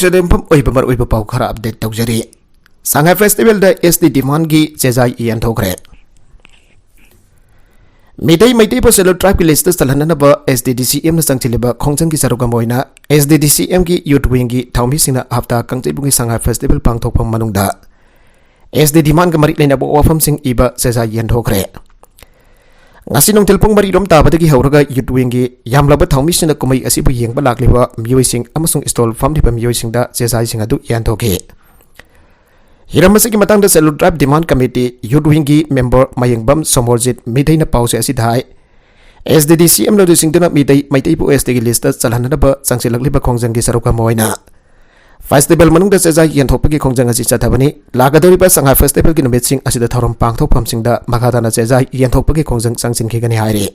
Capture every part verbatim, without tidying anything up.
ꯁꯤꯗ ꯌꯨꯝꯐꯝ ꯑꯣꯏꯕ ꯃꯔꯨꯑꯣꯏꯕ ꯄꯥꯎ ꯈꯔ ꯑꯞꯗꯦꯠ ꯇꯧꯖꯔꯤ꯫ ꯁꯉꯥꯏ ꯐꯦꯁꯇꯤꯚꯦꯜꯗ ꯑꯦꯁ ꯇꯤ ꯗꯤꯃꯥꯟꯒꯤ ꯆꯦꯖꯥꯏ ꯌꯦꯟꯊꯣꯛꯈ꯭ꯔꯦ꯫ ꯃꯤꯇꯩ ꯃꯩꯇꯩꯕꯨ ꯁꯦꯂꯨꯜ ꯇ꯭ꯔꯥꯏꯕꯀꯤ ꯂꯤꯁꯇ ꯆꯜꯍꯟꯅꯅꯕ ꯑꯦꯁ ꯗꯤ ꯗꯤ ꯁꯤ ꯑꯦꯝꯅ ꯆꯪꯁꯤꯜꯂꯤꯕ ꯈꯣꯡꯖꯪꯒꯤ ꯁꯔꯨꯛ ꯑꯃ ꯑꯣꯏꯅ ꯑꯦꯁ ꯗꯤ ꯗꯤ ꯁꯤ ꯑꯦꯝꯒꯤ ꯌꯨꯠ ꯋꯤꯡꯒꯤ ꯊꯧꯃꯤꯁꯤꯡꯅ ꯍꯞꯇꯥ ꯀꯥꯡꯖꯩꯕꯨꯡꯒꯤ ꯁꯉꯥꯏ ꯐꯦꯁꯇꯤꯚꯦꯜ ꯄꯥꯡꯊꯣꯛꯐꯝ ꯃꯅꯨꯡꯗ ꯑꯦꯁ ꯗꯤ ꯗꯤꯃꯥꯟꯒ ꯃꯔꯤ ꯂꯩꯅꯕ ꯋꯥꯐꯝꯁꯤꯡ ꯏꯕ ꯆꯦꯖꯥꯏ ꯌꯦꯟꯊꯣꯛꯈ꯭ꯔꯦ꯫ ꯉꯁꯤ ꯅꯨꯡꯊꯤꯜ ꯄꯨꯡ ꯃꯔꯤꯔꯣꯝ ꯇꯥꯕꯗꯒꯤ ꯍꯧꯔꯒ ꯌꯨꯠ ꯋꯤꯡꯒꯤ ꯌꯥꯝꯂꯕ ꯊꯧꯃꯤꯁꯤꯡꯅ ꯀꯨꯝꯍꯩ ꯑꯁꯤꯕꯨ ꯌꯦꯡꯕ ꯂꯥꯛꯂꯤꯕ ꯃꯤꯑꯣꯏꯁꯤꯡ ꯑꯃꯁꯨꯡ ꯏꯁꯇꯣꯜ ꯐꯝꯂꯤꯕ ꯃꯤꯑꯣꯏꯁꯤꯡꯗ ꯆꯦꯖꯥꯏꯁꯤꯡ ꯑꯗꯨ ꯌꯦꯟꯊꯣꯛꯈꯤ꯫ ꯍꯤꯔꯝ ꯑꯁꯤꯒꯤ ꯃꯇꯥꯡꯗ ꯁꯦꯂꯨꯜ ꯇ꯭ꯔꯥꯏꯕ ꯗꯤꯃꯥꯟ ꯀꯃꯤꯇꯤ ꯌꯨꯠ ꯋꯤꯡꯒꯤ ꯃꯦꯝꯕꯔ ꯃꯌꯦꯡꯕꯝ ꯁꯣꯃꯣꯔꯖꯤꯠ ꯃꯤꯇꯩꯅ ꯄꯥꯎꯆꯦ ꯑꯁꯤꯗ ꯍꯥꯏ, ꯑꯦꯁ ꯗꯤ ꯗꯤ ꯁꯤ ꯑꯦꯝ ꯂꯧꯗꯨꯁꯤꯡꯗꯨꯅ ꯃꯤꯇꯩ ꯃꯩꯇꯩꯕꯨ ꯑꯦꯁ ꯇꯤꯒꯤ ꯂꯤꯁꯇ ꯆꯜꯍꯟꯅꯅꯕ ꯆꯪꯁꯤꯜꯂꯛꯂꯤꯕ ꯈꯣꯡꯖꯪꯒꯤ ꯁꯔꯨꯛ ꯑꯃ ꯑꯣꯏꯅ ꯐꯦꯁꯇꯤꯚꯦꯜ ꯃꯅꯨꯡꯗ ꯆꯦꯖꯥꯏ ꯌꯦꯟꯊꯣꯛꯄꯒꯤ ꯈꯣꯡꯖꯪ ꯑꯁꯤ ꯆꯠꯊꯕꯅꯤ꯫ ꯂꯥꯛꯀꯗꯧꯔꯤꯕ ꯁꯉꯥꯏ ꯐꯦꯁꯇꯤꯚꯦꯜꯒꯤ ꯅꯨꯃꯤꯠꯁꯤꯡ ꯑꯁꯤꯗ ꯊꯧꯔꯝ ꯄꯥꯡꯊꯣꯛꯐꯝꯁꯤꯡꯗ ꯃꯈꯥ ꯇꯥꯅ ꯆꯦꯖꯥꯏ ꯌꯦꯟꯊꯣꯛꯄꯒꯤ ꯈꯣꯡꯖꯪ ꯆꯪꯁꯤꯟꯈꯤꯒꯅꯤ ꯍꯥꯏꯔꯤ꯫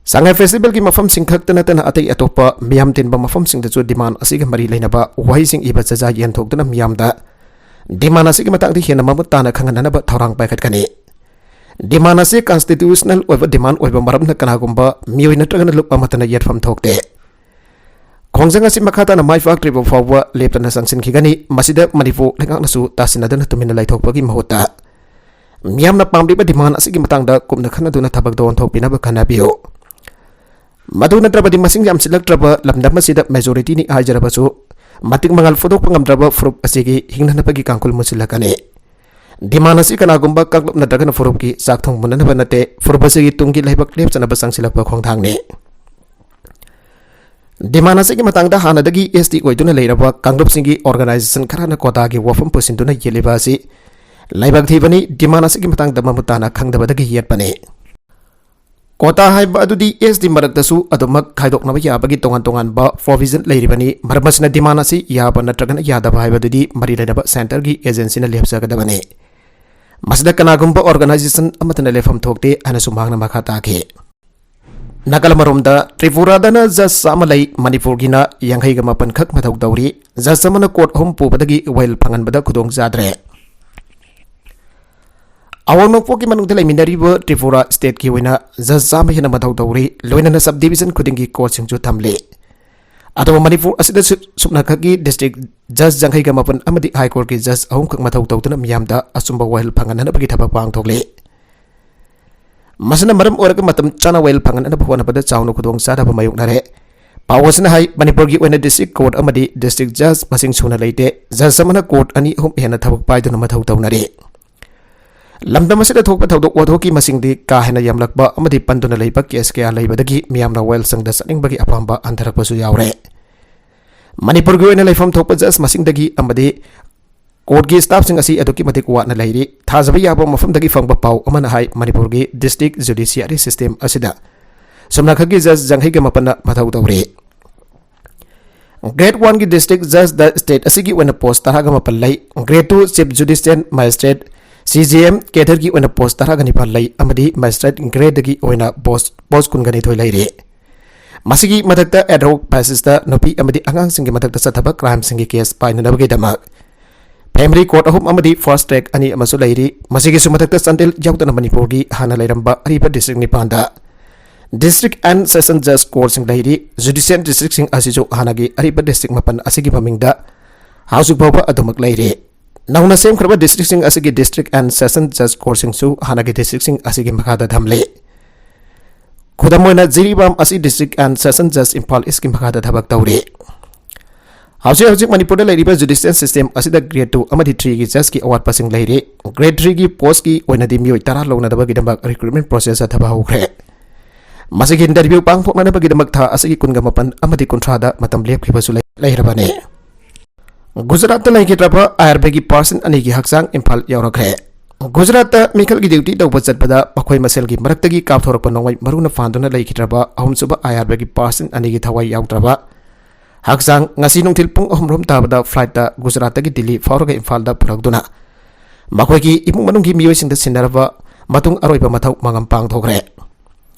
ꯁꯉꯥꯏ ꯐꯦꯁꯇꯤꯚꯦꯜꯒꯤ ꯃꯐꯝꯁꯤꯡ ꯈꯛꯇ ꯅꯠꯇꯅ ꯑꯇꯩ ꯑꯇꯣꯞꯄ ꯃꯤꯌꯥꯝ ꯇꯤꯟꯕ ꯃꯐꯝꯁꯤꯡꯗꯁꯨ ꯗꯤꯃꯥꯟ ꯑꯁꯤꯒ ꯃꯔꯤ ꯂꯩꯅꯕ ꯋꯥꯍꯩꯁꯤꯡ ꯏꯕ ꯆꯦꯖꯥꯏ ꯌꯦꯟꯊꯣꯛꯇꯨꯅ ꯃꯤꯌꯥꯝꯗ ꯗꯤꯃꯥꯟ ꯑꯁꯤꯒꯤ ꯃꯇꯥꯡꯗ ꯍꯦꯟꯅ ꯃꯃꯨꯠ ꯇꯥꯅ ꯈꯪꯍꯟꯅꯅꯕ ꯊꯧꯔꯥꯡ ꯄꯥꯏꯈꯠꯀꯅꯤ꯫ ꯗꯤꯃꯥꯟ ꯑꯁꯤ ꯀꯟꯁꯇꯤꯇ꯭ꯌꯨꯁꯅꯦꯜ ꯑꯣꯏꯕ ꯗꯤꯃꯥꯟ ꯑꯣꯏꯕ ꯃꯔꯝꯅ ꯀꯅꯥꯒꯨꯝꯕ ꯃꯤꯑꯣꯏ ꯅꯠꯇ꯭ꯔꯒꯅ ꯂꯨꯞ ꯑꯃꯠꯇꯅ ꯌꯦꯠꯐꯝ ꯊꯣꯛꯇꯦ꯫ ꯈꯣꯡꯖꯪ ꯑꯁꯤ ꯃꯈꯥ ꯇꯥꯅ ꯃꯥꯏ ꯄꯥꯛꯇ꯭ꯔꯤꯕ ꯐꯥꯎꯕ ꯂꯦꯞꯇꯅ ꯆꯪꯁꯤꯟꯈꯤꯒꯅꯤ꯫ ꯃꯁꯤꯗ ꯃꯅꯤꯄꯨꯔ ꯂꯩꯉꯥꯛꯅꯁꯨ ꯇꯥꯁꯤꯟꯅꯗꯨꯅ ꯇꯨꯃꯤꯟꯅ ꯂꯩꯊꯣꯛꯄꯒꯤ ꯃꯍꯨꯠꯇ ꯃꯤꯌꯥꯝꯅ ꯄꯥꯝꯂꯤꯕ ꯗꯤꯃꯥꯟ ꯑꯁꯤꯒꯤ ꯃꯇꯥꯡꯗ ꯀꯨꯞꯅ ꯈꯟꯅꯗꯨꯅ ꯊꯕꯛꯇ ꯑꯣꯟꯊꯣꯛꯄꯤꯅꯕ ꯈꯟꯅꯕꯤꯌꯨ꯫ ꯃꯗꯨ ꯅꯠꯇ꯭ꯔꯕꯗꯤ ꯃꯁꯤꯡ ꯌꯥꯝꯁꯤꯜꯂꯛꯇ꯭ꯔꯕ ꯂꯝꯗꯝ ꯑꯁꯤꯗ ꯃꯦꯖꯣꯔꯤꯇꯤꯅꯤ ꯍꯥꯏꯖꯔꯕꯁꯨ ꯃꯇꯤꯛ ꯃꯉꯥꯜ ꯐꯨꯗꯣꯛꯄ ꯉꯝꯗ꯭ꯔꯕ ꯐꯨꯔꯨꯞ ꯑꯁꯤꯒꯤ ꯍꯤꯡꯅꯅꯕꯒꯤ ꯀꯥꯡꯈꯨꯜ ꯃꯨꯠꯁꯤꯜꯂꯛꯀꯅꯤ꯫ ꯗꯤꯃꯥꯟ ꯑꯁꯤ ꯀꯅꯥꯒꯨꯝꯕ ꯀꯥꯡꯂꯨꯞ ꯅꯠꯇ꯭ꯔꯒꯅ ꯐꯨꯔꯨꯞꯀꯤ ꯆꯥꯛ ꯊꯣꯡ ꯃꯨꯟꯅꯅꯕ ꯅꯠꯇꯦ, ꯐꯨꯔꯨꯞ ꯑꯁꯤꯒꯤ ꯇꯨꯡꯒꯤ ꯂꯩꯕꯥꯛ ꯂꯦꯞꯆꯅꯕ ꯆꯪꯁꯤꯜꯂꯛꯄ ꯈꯣꯡꯊꯥꯡꯅꯤ꯫ ꯗꯤꯃꯥꯟ ꯑꯁꯤꯒꯤ ꯃꯇꯥꯡꯗ ꯍꯥꯟꯅꯗꯒꯤ ꯑꯦꯁ ꯇꯤ ꯑꯣꯏꯗꯨꯅ ꯂꯩꯔꯕ ꯀꯥꯡꯂꯨꯞꯁꯤꯡꯒꯤ ꯑꯣꯔꯒꯅꯥꯏꯖꯦꯁꯟ ꯈꯔꯅ ꯀꯣꯇꯥꯒꯤ ꯋꯥꯐꯝ ꯄꯨꯁꯤꯟꯗꯨꯅ ꯌꯦꯠꯂꯤꯕ ꯑꯁꯤ ꯂꯥꯏꯕꯛ ꯊꯤꯕꯅꯤ꯫ ꯗꯤꯃꯥꯟ ꯑꯁꯤꯒꯤ ꯃꯇꯥꯡꯗ ꯃꯃꯨꯠ ꯇꯥꯅ ꯈꯪꯗꯕꯗꯒꯤ ꯌꯦꯠꯄꯅꯤ꯫ ꯀꯣꯇꯥ ꯍꯥꯏꯕ ꯑꯗꯨꯗꯤ ꯑꯦꯁ ꯇꯤ ꯃꯔꯛꯇꯁꯨ ꯑꯗꯨꯃꯛ ꯈꯥꯏꯗꯣꯛꯅꯕ ꯌꯥꯕꯒꯤ ꯇꯣꯉꯥꯟ ꯇꯣꯉꯥꯟꯕ ꯄ꯭ꯔꯣꯚꯤꯖꯟ ꯂꯩꯔꯤꯕꯅꯤ꯫ ꯃꯔꯝ ꯑꯁꯤꯅ ꯗꯤꯃꯥꯟ ꯑꯁꯤ ꯌꯥꯕ ꯅꯠꯇ꯭ꯔꯒꯅ ꯌꯥꯗꯕ ꯍꯥꯏꯕꯗꯨꯗꯤ ꯃꯔꯤ ꯂꯩꯅꯕ ꯁꯦꯟꯇꯔꯒꯤ ꯑꯦꯖꯦꯟꯁꯤꯅ ꯂꯦꯞꯆꯒꯗꯕꯅꯤ꯫ ꯃꯁꯤꯗ ꯀꯅꯥꯒꯨꯝꯕ ꯑꯣꯔꯒꯅꯥꯏꯖꯦꯁꯟ ꯑꯃꯠꯇꯅ ꯂꯦꯞꯐꯝ ꯊꯣꯛꯇꯦ ꯍꯥꯏꯅꯁꯨ ꯃꯍꯥꯛꯅ ꯃꯈꯥ ꯇꯥꯈꯤ꯫ ꯅꯥꯀꯜ ꯑꯃꯔꯣꯝꯗ ꯇ꯭ꯔꯤꯄꯨꯔꯥꯗꯅ ꯖꯁ ꯆꯥꯝꯃ ꯂꯩ, ꯃꯅꯤꯄꯨꯔꯒꯤꯅ ꯌꯥꯡꯈꯩꯒ ꯃꯥꯄꯟ ꯈꯛ ꯃꯊꯧ ꯇꯧꯔꯤ꯫ ꯖꯁ ꯑꯃꯅ ꯀꯣꯔꯠ ꯑꯍꯨꯝ ꯄꯨꯕꯗꯒꯤ ꯋꯥꯌꯦꯜ ꯐꯪꯍꯟꯕꯗ ꯈꯨꯗꯣꯡ ꯆꯥꯗ꯭ꯔꯦ꯫ ꯑꯋꯥꯡ ꯅꯣꯡꯄꯣꯛꯀꯤ ꯃꯅꯨꯡꯗ ꯂꯩꯃꯤꯟꯅꯔꯤꯕ ꯇ꯭ꯔꯤꯄꯨꯔꯥ ꯁ꯭ꯇꯦꯠꯀꯤ ꯑꯣꯏꯅ ꯖꯁ ꯆꯥꯝꯃ ꯍꯦꯟꯅ ꯃꯊꯧ ꯇꯧꯔꯤ, ꯂꯣꯏꯅꯅ ꯁꯕ ꯗꯤꯕꯤꯖꯟ ꯈꯨꯗꯤꯡꯒꯤ ꯀꯣꯔꯠꯁꯤꯡꯁꯨ ꯊꯝꯂꯤ꯫ ꯑꯗꯨꯕꯨ ꯃꯅꯤꯄꯨꯔ ꯑꯁꯤꯗ ꯁꯨꯞꯅꯈꯛꯀꯤ ꯗꯤꯁꯇ꯭ꯔꯤꯛ ꯖꯖ ꯌꯥꯡꯈꯩꯒ ꯃꯥꯄꯟ ꯑꯃꯗꯤ ꯍꯥꯏ ꯀꯣꯔꯠꯀꯤ ꯖꯖ ꯑꯍꯨꯝꯈꯛ ꯃꯊꯧ ꯇꯧꯗꯨꯅ ꯃꯤꯌꯥꯝꯗ ꯑꯆꯨꯝꯕ ꯋꯥꯌꯦꯜ ꯐꯪꯍꯟꯅꯕꯒꯤ ꯊꯕꯛ ꯄꯥꯡꯊꯣꯛꯂꯤ꯫ ꯃꯁꯤꯅ ꯃꯔꯝ ꯑꯣꯏꯔꯒ ꯃꯇꯝ ꯆꯥꯅ ꯋꯥꯌꯦꯜ ꯐꯪꯍꯟꯅꯕ ꯍꯣꯠꯅꯕꯗ ꯆꯥꯎꯅ ꯈꯨꯗꯣꯡꯆꯥꯗꯕ ꯃꯥꯌꯣꯛꯅꯔꯦ꯫ ꯄꯥꯎ ꯑꯁꯤꯅ ꯍꯥꯏ, ꯃꯅꯤꯄꯨꯔꯒꯤ ꯑꯣꯏꯅ ꯗꯤꯁꯇ꯭ꯔꯤꯛ ꯀꯣꯔꯠ ꯑꯃꯗꯤ ꯗꯤꯁꯇ꯭ꯔꯤꯛ ꯖꯖ ꯃꯁꯤꯡ ꯁꯨꯅ ꯂꯩꯇꯦ꯫ ꯖꯖ ꯑꯃꯅ ꯀꯣꯔꯠ ꯑꯅꯤ ꯑꯍꯨꯝ ꯍꯦꯟꯅ ꯊꯕꯛ ꯄꯥꯏꯗꯨꯅ ꯃꯊꯧ ꯇꯧꯅꯔꯤ꯫ ꯂꯝꯗꯝ ꯑꯁꯤꯗ ꯊꯣꯛꯄ ꯊꯧꯗꯣꯛ ꯋꯥꯊꯣꯛꯀꯤ ꯃꯁꯤꯡꯗꯤ ꯀꯥ ꯍꯦꯟꯅ ꯌꯥꯝꯂꯛꯄ ꯑꯃꯗꯤ ꯄꯟꯗꯨꯅ ꯂꯩꯕ ꯀꯦꯁ ꯀꯌꯥ ꯂꯩꯕꯗꯒꯤ ꯃꯤꯌꯥꯝꯅ ꯋꯥꯌꯦꯜꯁꯪꯗ ꯆꯠꯅꯤꯡꯕꯒꯤ ꯑꯄꯥꯝꯕ ꯍꯟꯊꯔꯛꯄꯁꯨ ꯌꯥꯎꯔꯦ꯫ ꯃꯅꯤꯄꯨꯔꯒꯤ ꯑꯣꯏꯅ ꯂꯩꯐꯝ ꯊꯣꯛꯄ ꯖꯖ ꯃꯁꯤꯡꯗꯒꯤ ꯑꯃꯗꯤ ꯀꯣꯔꯠꯀꯤ ꯁ꯭ꯇꯥꯐꯁꯤꯡ ꯑꯁꯤ ꯑꯗꯨꯛꯀꯤ ꯃꯇꯤꯛ ꯋꯥꯠꯅ ꯂꯩꯔꯤ꯫ ꯊꯥꯖꯕ ꯌꯥꯕ ꯃꯐꯝꯗꯒꯤ ꯐꯪꯕ ꯄꯥꯎ ꯑꯃꯅ ꯍꯥꯏ, ꯃꯅꯤꯄꯨꯔꯒꯤ ꯗꯤꯁꯇ꯭ꯔꯤꯛ ꯖꯨꯗꯤꯁꯤꯌꯥꯔꯤ ꯁꯤꯁꯇꯦꯝ ꯑꯁꯤꯗ ꯁꯨꯞꯅꯈꯛꯀꯤ ꯖꯖ ꯌꯥꯡꯈꯩꯒ ꯃꯥꯄꯟꯅ ꯃꯊꯧ ꯇꯧꯔꯤ꯫ ꯒ꯭ꯔꯦꯗ ꯋꯥꯟꯒꯤ ꯗꯤꯁꯇ꯭ꯔꯤꯛ ꯖꯖꯗ ꯁ꯭ꯇꯦꯠ ꯑꯁꯤꯒꯤ ꯑꯣꯏꯅ ꯄꯣꯁ ꯇꯔꯥꯒ ꯃꯥꯄꯟ ꯂꯩ꯫ Grade two chief judicial magistrate, C J M, ꯀꯦꯗꯔꯒꯤ ꯑꯣꯏꯅ ꯄꯣꯁ ꯇꯔꯥꯒ ꯅꯤꯄꯥꯟ ꯂꯩ ꯑꯃꯗꯤ ꯃꯦꯖꯤꯁꯇ꯭ꯔꯦꯠ ꯒ꯭ꯔꯦꯗꯒꯤ ꯑꯣꯏꯅ ꯄꯣꯁ, ꯄꯣꯁ ꯀꯨꯟꯒ ꯅꯤꯊꯣꯏ ꯂꯩꯔꯤ꯫ ꯃꯁꯤꯒꯤ ꯃꯊꯛꯇ ꯑꯦꯗꯍꯣꯛ ꯕꯦꯁꯤꯁꯇ ꯅꯨꯄꯤ ꯑꯃꯗꯤ ꯑꯉꯥꯡꯁꯤꯡꯒꯤ ꯃꯊꯛꯇ ꯆꯠꯊꯕ ꯀ꯭ꯔꯥꯏꯝꯁꯤꯡꯒꯤ ꯀꯦꯁ ꯄꯥꯏꯅꯅꯕꯒꯤꯗꯃꯛ ꯐꯦꯃꯤꯂꯤ ꯀꯣꯔꯠ ꯑꯍꯨꯝ ꯑꯃꯗꯤ ꯐꯥꯁꯠ ꯇ꯭ꯔꯦꯛ ꯑꯅꯤ ꯑꯃꯁꯨ ꯂꯩꯔꯤ꯫ ꯃꯁꯤꯒꯤꯁꯨ ꯃꯊꯛꯇ ꯆꯥꯟꯗꯦꯜ ꯌꯥꯎꯗꯅ ꯃꯅꯤꯄꯨꯔꯒꯤ ꯍꯥꯟꯅ ꯂꯩꯔꯝꯕ ꯑꯔꯤꯕ ꯗꯤꯁꯇ꯭ꯔꯤꯛ ꯅꯤꯄꯥꯟꯗ ꯗꯤꯁꯇ꯭ꯔꯤꯛ ꯑꯦꯟ ꯁꯦꯁꯟ ꯖꯖ ꯀꯣꯔꯠꯁꯤꯡ ꯂꯩꯔꯤ꯫ ꯖꯨꯗꯤꯁꯤꯌꯦꯜ ꯗꯤꯁꯇ꯭ꯔꯤꯛꯁꯤꯡ ꯑꯁꯤꯁꯨ ꯍꯥꯟꯅꯒꯤ ꯑꯔꯤꯕ ꯗꯤꯁꯇ꯭ꯔꯤꯛ ꯃꯥꯄꯟ ꯑꯁꯤꯒꯤ ꯃꯃꯤꯡꯗ ꯍꯧꯖꯤꯛ ꯐꯥꯎꯕ ꯑꯗꯨꯃꯛ ꯂꯩꯔꯤ꯫ ꯅꯧꯅ ꯁꯦꯝꯈ꯭ꯔꯕ ꯗꯤꯁꯇ꯭ꯔꯤꯛꯁꯤꯡ ꯑꯁꯤꯒꯤ ꯗꯤꯁꯇ꯭ꯔꯤꯛ ꯑꯦꯟ ꯁꯦꯁꯟ ꯖꯖ ꯀꯣꯔꯠꯁꯤꯡꯁꯨ ꯍꯥꯟꯅꯒꯤ ꯗꯤꯁꯇ꯭ꯔꯤꯛꯁꯤꯡ ꯑꯁꯤꯒꯤ ꯃꯈꯥꯗ ꯊꯝꯂꯤ꯫ ꯈꯨꯗꯝ ꯑꯣꯏꯅ, ꯖꯤꯔꯤꯕꯥꯝ ꯑꯁꯤ ꯗꯤꯁꯇ꯭ꯔꯤꯛ ꯑꯦꯟ ꯁꯦꯁꯟ ꯖꯖ ꯏꯝꯐꯥꯜ ꯏꯁꯀꯤ ꯃꯈꯥꯗ ꯊꯕꯛ ꯇꯧꯔꯤ꯫ ꯍꯧꯖꯤꯛ ꯍꯧꯖꯤꯛ ꯃꯅꯤꯄꯨꯔꯗ ꯂꯩꯔꯤꯕ ꯖꯨꯗꯤꯁꯤꯌꯦꯜ ꯁꯤꯁꯇꯦꯝ ꯑꯁꯤꯗ ꯒ꯭ꯔꯦꯗ ꯇꯨ ꯑꯃꯗꯤ ꯊ꯭ꯔꯤꯒꯤ ꯖꯖꯀꯤ ꯑꯋꯥꯠꯄꯁꯤꯡ ꯂꯩꯔꯤ꯫ ꯒ꯭ꯔꯦꯗ ꯊ꯭ꯔꯤꯒꯤ ꯄꯣꯁꯀꯤ ꯑꯣꯏꯅꯗꯤ ꯃꯤꯑꯣꯏ ꯇꯔꯥ ꯂꯧꯅꯅꯕꯒꯤꯗꯃꯛ ꯔꯤꯀ꯭ꯔꯨꯠꯃꯦꯟ ꯄ꯭ꯔꯣꯁꯦꯁ ꯆꯠꯊꯕ ꯍꯧꯈ꯭ꯔꯦ꯫ ꯃꯁꯤꯒꯤ ꯏꯟꯇꯔꯚ꯭ꯌꯨ ꯄꯥꯡꯊꯣꯛꯅꯅꯕꯒꯤꯗꯃꯛ ꯊꯥ ꯑꯁꯤꯒꯤ ꯀꯨꯟꯒ ꯃꯥꯄꯟ ꯑꯃꯗꯤ ꯀꯨꯟꯊ꯭ꯔꯥꯗ ꯃꯇꯝ ꯂꯦꯞꯈꯤꯕꯁꯨ ꯂꯩ-, ꯂꯩꯔꯕꯅꯤ꯫ ꯒꯨꯖꯔꯥꯠꯇ ꯂꯩꯈꯤꯗ꯭ꯔꯕ ꯑꯥꯏ ꯑꯥꯔ ꯕꯤꯒꯤ ꯄꯥꯔꯁꯟ ꯑꯅꯤꯒꯤ ꯍꯛꯆꯥꯡ ꯏꯝꯐꯥꯜ ꯌꯧꯔꯛꯈ꯭ꯔꯦ꯫ ꯒꯨꯖꯔꯥꯠꯇ ꯃꯤꯈꯜꯒꯤ ꯗ꯭ꯌꯨꯇꯤ ꯇꯧꯕ ꯆꯠꯄꯗ ꯃꯈꯣꯏ ꯃꯁꯦꯜꯒꯤ ꯃꯔꯛꯇꯒꯤ ꯀꯥꯞꯊꯣꯔꯛꯄ ꯅꯣꯡꯃꯩ ꯃꯔꯨꯅ ꯐꯥꯟꯗꯨꯅ ꯂꯩꯈꯤꯗ꯭ꯔꯕ ꯑꯍꯨꯝꯁꯨꯕ ꯑꯥꯏ ꯑꯥꯔ ꯕꯤꯒꯤ ꯄꯥꯔꯁꯟ ꯑꯅꯤꯒꯤ ꯊꯋꯥꯏ ꯌꯥꯎꯗ꯭ꯔꯕ ꯍꯛꯆꯥꯡ ꯉꯁꯤ ꯅꯨꯡꯊꯤꯜ ꯄꯨꯡ ꯑꯍꯨꯝ ꯔꯣꯝ ꯇꯥꯕꯗ ꯐ꯭ꯂꯥꯏꯠꯇ ꯒꯨꯖꯔꯥꯠꯇꯒꯤ ꯗꯤꯜꯂꯤ ꯐꯥꯎꯔꯒ ꯏꯝꯐꯥꯜꯗ ꯄꯨꯔꯛꯇꯨꯅ ꯃꯈꯣꯏꯒꯤ ꯏꯃꯨꯡ ꯃꯅꯨꯡꯒꯤ ꯃꯤꯑꯣꯏꯁꯤꯡꯗ ꯁꯤꯟꯅꯔꯕ ꯃꯇꯨꯡ ꯑꯔꯣꯏꯕ ꯃꯊꯧ ꯃꯉꯝ ꯄꯥꯡꯊꯣꯛꯈ꯭ꯔꯦ꯫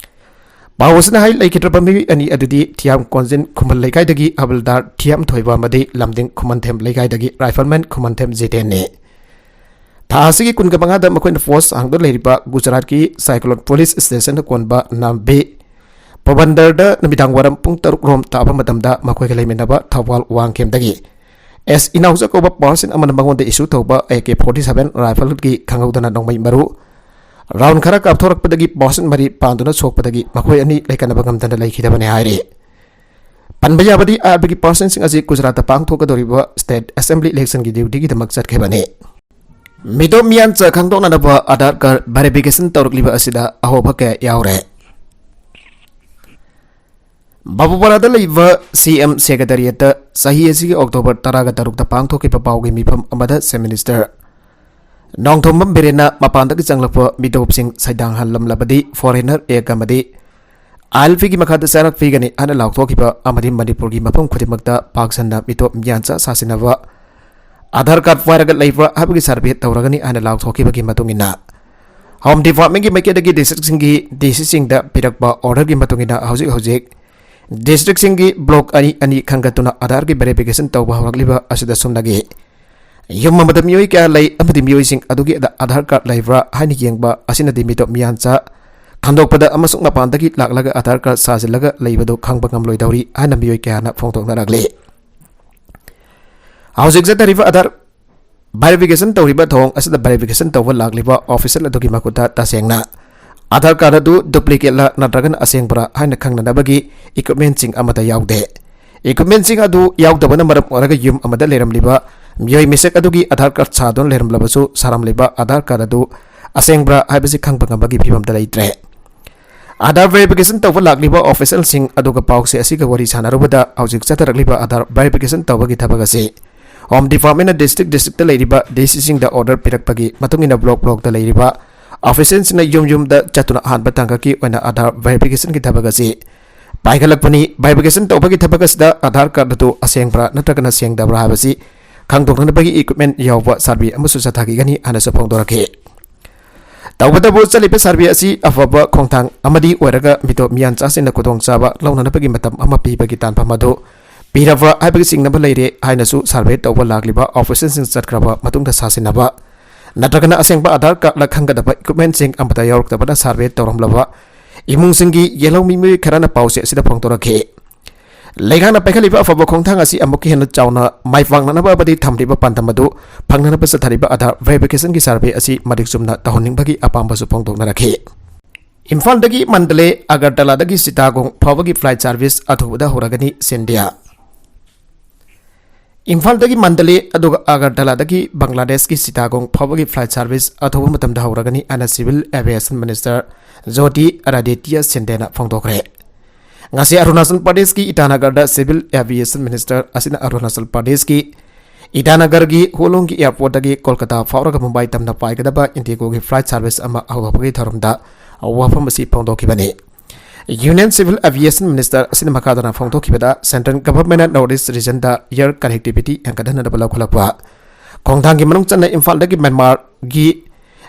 ꯄꯥꯎ ꯑꯁꯤꯅ ꯍꯥꯏ, ꯂꯩꯈꯤꯗ꯭ꯔꯕ ꯃꯤꯑꯣꯏ ꯑꯅꯤ ꯑꯗꯨꯗꯤ ꯊꯤꯌꯥꯝ ꯀꯣꯟꯖꯤꯟ ꯈꯨꯃꯟ ꯂꯩꯀꯥꯏꯗꯒꯤ ꯍꯕꯜꯗꯥꯔ ꯊꯤꯌꯥꯝ ꯊꯣꯏꯕ ꯑꯃꯗꯤ ꯂꯝꯗꯤꯡ ꯈꯨꯃꯟꯊꯦꯝ ꯂꯩꯀꯥꯏꯗꯒꯤ ꯔꯥꯏꯐꯜꯃꯦꯟ ꯈꯨꯃꯟꯊꯦꯝ ꯖꯤꯇꯦꯟꯅꯤ꯫ ꯊꯥ ꯑꯁꯤꯒꯤ ꯀꯨꯟꯒ ꯃꯉꯥꯗ ꯃꯈꯣꯏꯅ ꯄꯣꯁ ꯍꯥꯡꯗꯨꯅ ꯂꯩꯔꯤꯕ ꯒꯨꯖꯔꯥꯠꯀꯤ ꯁꯥꯏꯀ꯭ꯂꯣꯟ ꯄꯨꯂꯤꯁ ꯁ꯭ꯇꯦꯁꯟꯗ ꯀꯣꯟꯕ ꯅꯥꯝꯕꯤ ꯄꯣꯕꯟꯗꯔꯗ ꯅꯨꯃꯤꯗꯥꯡ ꯋꯥꯏꯔꯝ ꯄꯨꯡ ꯇꯔꯨꯛ ꯔꯣꯝ ꯇꯥꯕ ꯃꯇꯝꯗ ꯃꯈꯣꯏꯒ ꯂꯩꯃꯤꯟꯅꯕ ꯊꯧꯕꯥꯜ ꯋꯥꯡꯈꯦꯝꯗꯒꯤ ꯑꯦꯁ ꯏꯅꯥꯎꯆꯥ ꯀꯧꯕ ꯄꯥꯔꯁꯟ ꯑꯃꯅ ꯃꯉꯣꯟꯗ ꯏꯁꯨ ꯇꯧꯕ ꯑꯦ ꯀꯦ ꯐꯣꯔꯇꯤ ꯁꯚꯦꯟ ꯔꯥꯏꯐꯜꯒꯤ ꯈꯪꯍꯧꯗꯅ ꯅꯣꯡꯃꯩ ꯃꯔꯨ ꯔꯥꯎꯟ ꯈꯔ ꯀꯥꯞꯊꯣꯔꯛꯄꯗꯒꯤ ꯄꯥꯔꯁꯟ ꯃꯔꯤ ꯄꯥꯟꯗꯨꯅ ꯁꯣꯛꯄꯗꯒꯤ ꯃꯈꯣꯏ ꯑꯅꯤ ꯂꯩꯀꯠꯅꯕ ꯉꯝꯗꯅ ꯂꯩꯈꯤꯗꯕꯅꯤ ꯍꯥꯏꯔꯤ꯫ ꯄꯟꯕ ꯌꯥꯕꯗꯤ, ꯑꯥꯔꯕꯤꯒꯤ ꯄꯥꯔꯁꯟꯁꯤꯡ ꯑꯁꯤ ꯒꯨꯖꯔꯥꯠꯇ ꯄꯥꯡꯊꯣꯛꯀꯗꯧꯔꯤꯕ ꯁ꯭ꯇꯦꯠ ꯑꯦꯁꯦꯝꯕ꯭ꯂꯤ ꯏꯂꯦꯛꯁꯟꯒꯤ ꯗ꯭ꯌꯨꯇꯤꯒꯤꯗꯃꯛ ꯆꯠꯈꯤꯕꯅꯤ꯫ ꯃꯤꯇꯣꯞ ꯃꯤꯌꯥꯟꯆꯥ ꯈꯪꯗꯣꯛꯅꯅꯕ ꯑꯥꯙꯥꯔ ꯀꯥꯔꯗ ꯚꯦꯔꯤꯐꯤꯀꯦꯁꯟ ꯇꯧꯔꯛꯂꯤꯕ ꯑꯁꯤꯗ ꯑꯍꯣꯕ ꯀꯌꯥ ꯌꯥꯎꯔꯦ꯫ ꯕꯥꯕꯨꯄꯥꯔꯥꯗ ꯂꯩꯕ ꯁꯤ ꯑꯦꯝ ꯁꯦꯀ꯭ꯔꯦꯇꯔꯤꯌꯦꯠꯇ ꯆꯍꯤ ꯑꯁꯤꯒꯤ ꯑꯣꯛꯇꯣꯕꯔ ꯇꯔꯥꯒ ꯇꯔꯨꯛꯇ ꯄꯥꯡꯊꯣꯛꯈꯤꯕ ꯄꯥꯎꯒꯤ ꯃꯤꯐꯝ ꯑꯃꯗ ꯆꯤꯐ ꯃꯤꯅꯤꯁꯇꯔ ꯅꯣꯡꯊꯣꯝꯕꯝ ꯕꯤꯔꯦꯟꯅ ꯃꯄꯥꯟꯗꯒꯤ ꯆꯪꯂꯛꯄ ꯃꯤꯇꯣꯞꯁꯤꯡ ꯁꯩꯗꯥꯡꯍꯜꯂꯝꯂꯕꯗꯤ ꯐꯣꯔꯦꯅꯔ ꯑꯦꯛ ꯑꯃꯗꯤ ꯑꯥꯏ ꯑꯦꯜ ꯄꯤꯒꯤ ꯃꯈꯥꯗ ꯆꯥꯔꯛ ꯄꯤꯒꯅꯤ ꯍꯥꯏꯅ ꯂꯥꯎꯊꯣꯛꯈꯤꯕ ꯑꯃꯗꯤ ꯃꯅꯤꯄꯨꯔꯒꯤ ꯃꯐꯝ ꯈꯨꯗꯤꯡꯃꯛꯇ ꯄꯥꯛ ꯁꯟꯅ ꯃꯤꯇꯣꯞ ꯃꯤꯌꯥꯟꯆꯥ ꯁꯥꯁꯤꯟꯅꯕ ꯑꯥꯙꯥꯔ ꯀꯥꯔꯗ ꯄꯥꯏꯔꯒ ꯂꯩꯕ꯭ꯔꯥ ꯍꯥꯏꯕꯒꯤ ꯁꯔꯚꯦ ꯇꯧꯔꯒꯅꯤ ꯍꯥꯏꯅ ꯂꯥꯎꯊꯣꯛꯈꯤꯕꯒꯤ ꯃꯇꯨꯡ ꯏꯟꯅ, ꯍꯣꯝ ꯗꯤꯄꯥꯔꯠꯃꯦꯟꯒꯤ ꯃꯥꯏꯀꯩꯗꯒꯤ ꯗꯤꯁꯇ꯭ꯔꯤꯛꯁꯤꯡꯒꯤ ꯗꯤ ꯁꯤꯁꯤꯡꯗ ꯄꯤꯔꯛꯄ ꯑꯣꯔꯗꯔꯒꯤ ꯃꯇꯨꯡ ꯏꯟꯅ ꯍꯧꯖꯤꯛ ꯍꯧꯖꯤꯛ ꯗꯤꯁꯇ꯭ꯔꯤꯛꯁꯤꯡꯒꯤ ꯕ꯭ꯂꯣꯛ ꯑꯅꯤ ꯑꯅꯤ ꯈꯟꯒꯠꯇꯨꯅ ꯑꯥꯙꯥꯔꯒꯤ ꯚꯦꯔꯤꯐꯤꯀꯦꯁꯟ ꯇꯧꯕ ꯍꯧꯔꯛꯂꯤꯕ ꯑꯁꯤꯗ ꯁꯨꯞꯅꯒꯤ ꯌꯨꯝ ꯑꯃꯗ ꯃꯤꯑꯣꯏ ꯀꯌꯥ ꯂꯩ ꯑꯃꯗꯤ ꯃꯤꯑꯣꯏꯁꯤꯡ ꯑꯗꯨꯒꯤ ꯑꯗ ꯑꯥꯙꯥꯔ ꯀꯥꯔꯗ ꯂꯩꯕ꯭ꯔꯥ ꯍꯥꯏꯅ ꯌꯦꯡꯕ ꯑꯁꯤꯅꯗꯤ ꯃꯤꯇꯣꯞ ꯃꯤꯌꯥꯟꯆꯥ ꯈꯟꯗꯣꯛꯄꯗ ꯑꯃꯁꯨꯡ ꯃꯄꯥꯟꯗꯒꯤ ꯂꯥꯛꯂꯒ ꯑꯥꯙꯥꯔ ꯀꯥꯔꯗ ꯁꯥꯖꯤꯜꯂꯒ ꯂꯩꯕꯗꯨ ꯈꯪꯕ ꯉꯝꯂꯣꯏꯗꯧꯔꯤ ꯍꯥꯏꯅ ꯃꯤꯑꯣꯏ ꯀꯌꯥꯅ ꯐꯣꯡꯗꯣꯛꯅꯔꯛꯂꯤ꯫ ꯍꯧꯖꯤꯛ ꯆꯠꯊꯔꯤꯕ ꯑꯥꯙꯥꯔ ꯚꯦꯔꯤꯐꯤꯀꯦꯁꯟ ꯇꯧꯔꯤꯕ ꯊꯧꯑꯣꯡ ꯑꯁꯤꯗ ꯚꯦꯔꯤꯐꯤꯀꯦꯁꯟ ꯇꯧꯕ ꯂꯥꯛꯂꯤꯕ ꯑꯣꯐꯤꯁꯤꯌꯦꯜ ꯑꯗꯨꯒꯤ ꯃꯈꯨꯠꯇ ꯇꯁꯦꯡꯅ ꯑꯥꯙꯥꯔ ꯀꯥꯔꯗ ꯑꯗꯨ ꯗꯨꯄ꯭ꯂꯤꯀꯦꯠꯂ ꯅꯠꯇ꯭ꯔꯒꯅ ꯑꯁꯦꯡꯕꯔꯥ ꯍꯥꯏꯅ ꯈꯪꯅꯅꯕꯒꯤ ꯏꯀ꯭ꯋꯤꯞꯃꯦꯟꯁꯤꯡ ꯑꯃꯠꯇ ꯌꯥꯎꯗꯦ꯫ ꯏꯀ꯭ꯋꯤꯞꯃꯦꯟꯁꯤꯡ ꯑꯗꯨ ꯌꯥꯎꯗꯕꯅ ꯃꯔꯝ ꯑꯣꯏꯔꯒ ꯌꯨꯝ ꯑꯃꯗ ꯂꯩꯔꯝꯂꯤꯕ ꯃꯤꯑꯣꯏ ꯃꯤꯁꯛ ꯑꯗꯨꯒꯤ ꯑꯥꯙꯥꯔ ꯀꯥꯔꯗ ꯁꯥꯗꯨꯅ ꯂꯩꯔꯝꯂꯕꯁꯨ, ꯁꯥꯔꯝꯂꯤꯕ ꯑꯥꯙꯥꯔ ꯀꯥꯔꯗ ꯑꯗꯨ ꯑꯁꯦꯡꯕ꯭ꯔꯥ ꯍꯥꯏꯕꯁꯤ ꯈꯪꯕ ꯉꯝꯕꯒꯤ ꯐꯤꯕꯝꯗ ꯂꯩꯇ꯭ꯔꯦ꯫ ꯑꯥꯙꯥꯔ ꯚꯦꯔꯤꯐꯤꯀꯦꯁꯟ ꯇꯧꯕ ꯂꯥꯛꯂꯤꯕ ꯑꯣꯐꯤꯁꯤꯌꯦꯜꯁꯤꯡ ꯑꯗꯨꯒ ꯄꯥꯎꯁꯦ ꯑꯁꯤꯒ ꯋꯥꯔꯤ ꯁꯥꯟꯅꯔꯨꯕꯗ, ꯍꯧꯖꯤꯛ ꯆꯠꯊꯔꯛꯂꯤꯕ ꯑꯥꯙꯥꯔ ꯚꯦꯔꯤꯐꯤꯀꯦꯁꯟ ꯇꯧꯕꯒꯤ ꯊꯕꯛ ꯑꯁꯤ ꯍꯣꯝ ꯗꯤꯄꯥꯔꯠꯃꯦꯟꯅ ꯗꯤꯁꯇ꯭ꯔꯤꯛ ꯗꯤꯁꯇ꯭ꯔꯤꯛꯇ ꯂꯩꯔꯤꯕ ꯗꯤ ꯁꯤꯁꯤꯡꯗ ꯑꯣꯔꯗꯔ ꯄꯤꯔꯛꯄꯒꯤ ꯃꯇꯨꯡ ꯏꯟꯅ ꯕ꯭ꯂꯣꯛ ꯕ꯭ꯂꯣꯛꯇ ꯂꯩꯔꯤꯕ ꯑꯣꯐꯤꯁꯤꯌꯦꯜꯁꯤꯡꯅ ꯌꯨꯝ ꯌꯨꯝꯗ ꯆꯠꯇꯨꯅ ꯑꯍꯥꯟꯕ ꯇꯥꯡꯀꯛꯀꯤ ꯑꯣꯏꯅ ꯑꯥꯙꯥꯔ ꯚꯦꯔꯤꯐꯤꯀꯦꯁꯟꯒꯤ ꯊꯕꯛ ꯑꯁꯤ ꯄꯥꯏꯈꯠꯂꯛꯄꯅꯤ꯫ ꯚꯦꯔꯤꯐꯤꯀꯦꯁꯟ ꯇꯧꯕꯒꯤ ꯊꯕꯛ ꯑꯁꯤꯗ ꯑꯥꯙꯥꯔ ꯀꯥꯔꯗ ꯑꯗꯨ ꯑꯁꯦꯡꯕ꯭ꯔꯥ ꯅꯠꯇ꯭ꯔꯒꯅ ꯁꯦꯡꯗꯕ꯭ꯔꯥ ꯍꯥꯏꯕꯁꯤ ꯈꯪꯗꯣꯛꯅꯅꯕꯒꯤ ꯏꯀ꯭ꯋꯤꯞꯃꯦꯟ ꯌꯥꯎꯕ ꯁꯔꯚꯦ ꯑꯃꯁꯨ ꯆꯠꯊꯈꯤꯒꯅꯤ ꯍꯥꯏꯅꯁꯨ ꯐꯣꯡꯗꯣꯔꯛꯈꯤ꯫ ꯇꯧꯕꯇꯕꯨ ꯆꯠꯂꯤꯕ ꯁꯔꯚꯦ ꯑꯁꯤ ꯑꯐꯕ ꯈꯣꯡꯊꯥꯡ ꯑꯃꯗꯤ ꯑꯣꯏꯔꯒ ꯃꯤꯇꯣꯞ ꯃꯤꯌꯥꯟꯆꯥꯁꯤꯡꯅ ꯈꯨꯗꯣꯡꯆꯥꯕ ꯂꯧꯅꯅꯕꯒꯤ ꯃꯇꯝ ꯑꯃ ꯄꯤꯕꯒꯤ ꯇꯥꯟꯐꯝ ꯑꯗꯨ ꯄꯤꯔꯕ꯭ꯔꯥ ꯍꯥꯏꯕꯒꯤ ꯆꯤꯡꯅꯕ ꯂꯩꯔꯦ ꯍꯥꯏꯅꯁꯨ ꯁꯔꯚꯦ ꯇꯧꯕ ꯂꯥꯛꯂꯤꯕ ꯑꯣꯐꯤꯁꯤꯌꯦꯜꯁꯤꯡ ꯆꯠꯈ꯭ꯔꯕ ꯃꯇꯨꯡꯗ ꯁꯥꯁꯤꯟꯅꯕ ꯅꯠꯇ꯭ꯔꯒꯅ ꯑꯁꯦꯡꯕ ꯑꯥꯙꯥꯔ ꯀꯥꯔꯗ ꯈꯪꯒꯗꯕ ꯏꯀ꯭ꯋꯤꯞꯃꯦꯟꯁꯤꯡ ꯑꯃꯠꯇ ꯌꯥꯎꯔꯛꯇꯕꯅ ꯁꯔꯚꯦ ꯇꯧꯔꯝꯂꯕ ꯏꯃꯨꯡꯁꯤꯡꯒꯤ ꯌꯦꯜꯍꯧꯃꯤ ꯃꯤꯑꯣꯏ ꯈꯔꯅ ꯄꯥꯎꯆꯦ ꯑꯁꯤꯗ ꯐꯣꯡꯗꯣꯔꯛꯈꯤ꯫ ꯂꯩꯉꯥꯛꯅ ꯄꯥꯏꯈꯠꯂꯤꯕ ꯑꯐꯕ ꯈꯣꯡꯊꯥꯡ ꯑꯁꯤ ꯑꯃꯨꯛꯀ ꯍꯦꯟꯅ ꯆꯥꯎꯅ ꯃꯥꯏ ꯄꯥꯛꯅꯅꯕ ꯑꯃꯗꯤ ꯊꯝꯂꯤꯕ ꯄꯥꯟꯗꯝ ꯑꯗꯨ ꯐꯪꯅꯅꯕ ꯆꯠꯊꯔꯤꯕ ꯑꯥꯙꯥꯔ ꯚꯦꯔꯤꯐꯤꯀꯦꯁꯟꯒꯤ ꯁꯔꯚꯦ ꯑꯁꯤ ꯃꯔꯤꯛ ꯆꯨꯝꯅ ꯇꯧꯍꯟꯅꯤꯡꯕꯒꯤ ꯑꯄꯥꯝꯕꯁꯨ ꯐꯣꯡꯗꯣꯛꯅꯔꯛꯈꯤ꯫ ꯏꯝꯐꯥꯜꯗꯒꯤ ꯃꯟꯗꯂꯦ, ꯑꯒꯔꯇꯂꯥꯗꯒꯤ ꯆꯤꯇꯥꯒꯣꯡ ꯐꯥꯎꯕꯒꯤ ꯐ꯭ꯂꯥꯏꯠ ꯁꯔꯚꯤꯁ ꯑꯊꯨꯕꯗ ꯍꯧꯔꯒꯅꯤ, ꯁꯤꯟꯙꯤꯌꯥ꯫ ꯏꯝꯐꯥꯜꯗꯒꯤ ꯃꯟꯗꯂꯦ ꯑꯗꯨꯒ ꯑꯒꯔꯇꯂꯥꯗꯒꯤ ꯕꯪꯒ꯭ꯂꯥꯗꯦꯁꯀꯤ ꯆꯤꯇꯥꯒꯣꯡ ꯐꯥꯎꯕꯒꯤ ꯐ꯭ꯂꯥꯏꯠ ꯁꯔꯚꯤꯁ ꯑꯊꯨꯕ ꯃꯇꯝꯗ ꯍꯧꯔꯒꯅꯤ ꯍꯥꯏꯅ ꯁꯤꯚꯤꯜ ꯑꯦꯚꯤꯌꯦꯁꯟ ꯃꯤꯅꯤꯁꯇꯔ ꯖꯣꯇꯤ ꯑꯥꯗꯤꯇ꯭ꯌ ꯁꯤꯟꯗꯦꯅ ꯐꯣꯡꯗꯣꯛꯈ꯭ꯔꯦ꯫ ꯉꯁꯤ ꯑꯔꯨꯅꯥꯆꯜ ꯄ꯭ꯔꯗꯦꯁꯀꯤ ꯏꯇꯥꯅꯒꯔꯗ ꯁꯤꯚꯤꯜ ꯑꯦꯚꯤꯌꯦꯁꯟ ꯃꯤꯅꯤꯁꯇꯔ ꯑꯁꯤꯅ ꯑꯔꯨꯅꯥꯆꯜ ꯄ꯭ꯔꯗꯦꯁꯀꯤ ꯏꯇꯥꯅꯒꯔꯒꯤ ꯍꯣꯂꯣꯡꯒꯤ ꯑꯦꯌꯔꯄꯣꯔꯠꯇꯒꯤ ꯀꯣꯜꯀꯇꯥ ꯐꯥꯎꯔꯒ ꯃꯨꯝꯕꯥꯏ ꯇꯝꯅ ꯄꯥꯏꯒꯗꯕ ꯏꯟꯗꯤꯒꯣꯒꯤ ꯐ꯭ꯂꯥꯏꯠ ꯁꯔꯚꯤꯁ ꯑꯃ ꯍꯧꯗꯣꯛꯄꯒꯤ ꯊꯧꯔꯝꯗ ꯋꯥꯐꯝ ꯑꯁꯤ ꯐꯣꯡꯗꯣꯛꯈꯤꯕꯅꯤ꯫ ꯌꯨꯅꯤꯌꯟ ꯁꯤꯚꯤꯜ ꯑꯦꯚꯤꯌꯦꯁꯟ ꯃꯤꯅꯤꯁꯇꯔ ꯑꯁꯤꯅ ꯃꯈꯥ ꯇꯥꯅ ꯐꯣꯡꯗꯣꯛꯈꯤꯕꯗ, ꯁꯦꯟꯇ꯭ꯔꯦꯜ ꯒꯚꯔꯟꯃꯦꯟꯠꯅ ꯅꯣꯔꯠ ꯏꯁ ꯔꯤꯖꯟꯗ ꯑꯦꯌꯔ ꯀꯅꯦꯛꯇꯤꯚꯤꯇꯤ ꯍꯦꯟꯒꯠꯍꯟꯅꯕ ꯂꯧꯈꯠꯂꯛꯄ ꯈꯣꯡꯊꯥꯡꯒꯤ ꯃꯅꯨꯡ ꯆꯟꯅ ꯏꯝꯐꯥꯜꯗꯒꯤ ꯃ꯭ꯌꯥꯟꯃꯥꯔꯒꯤ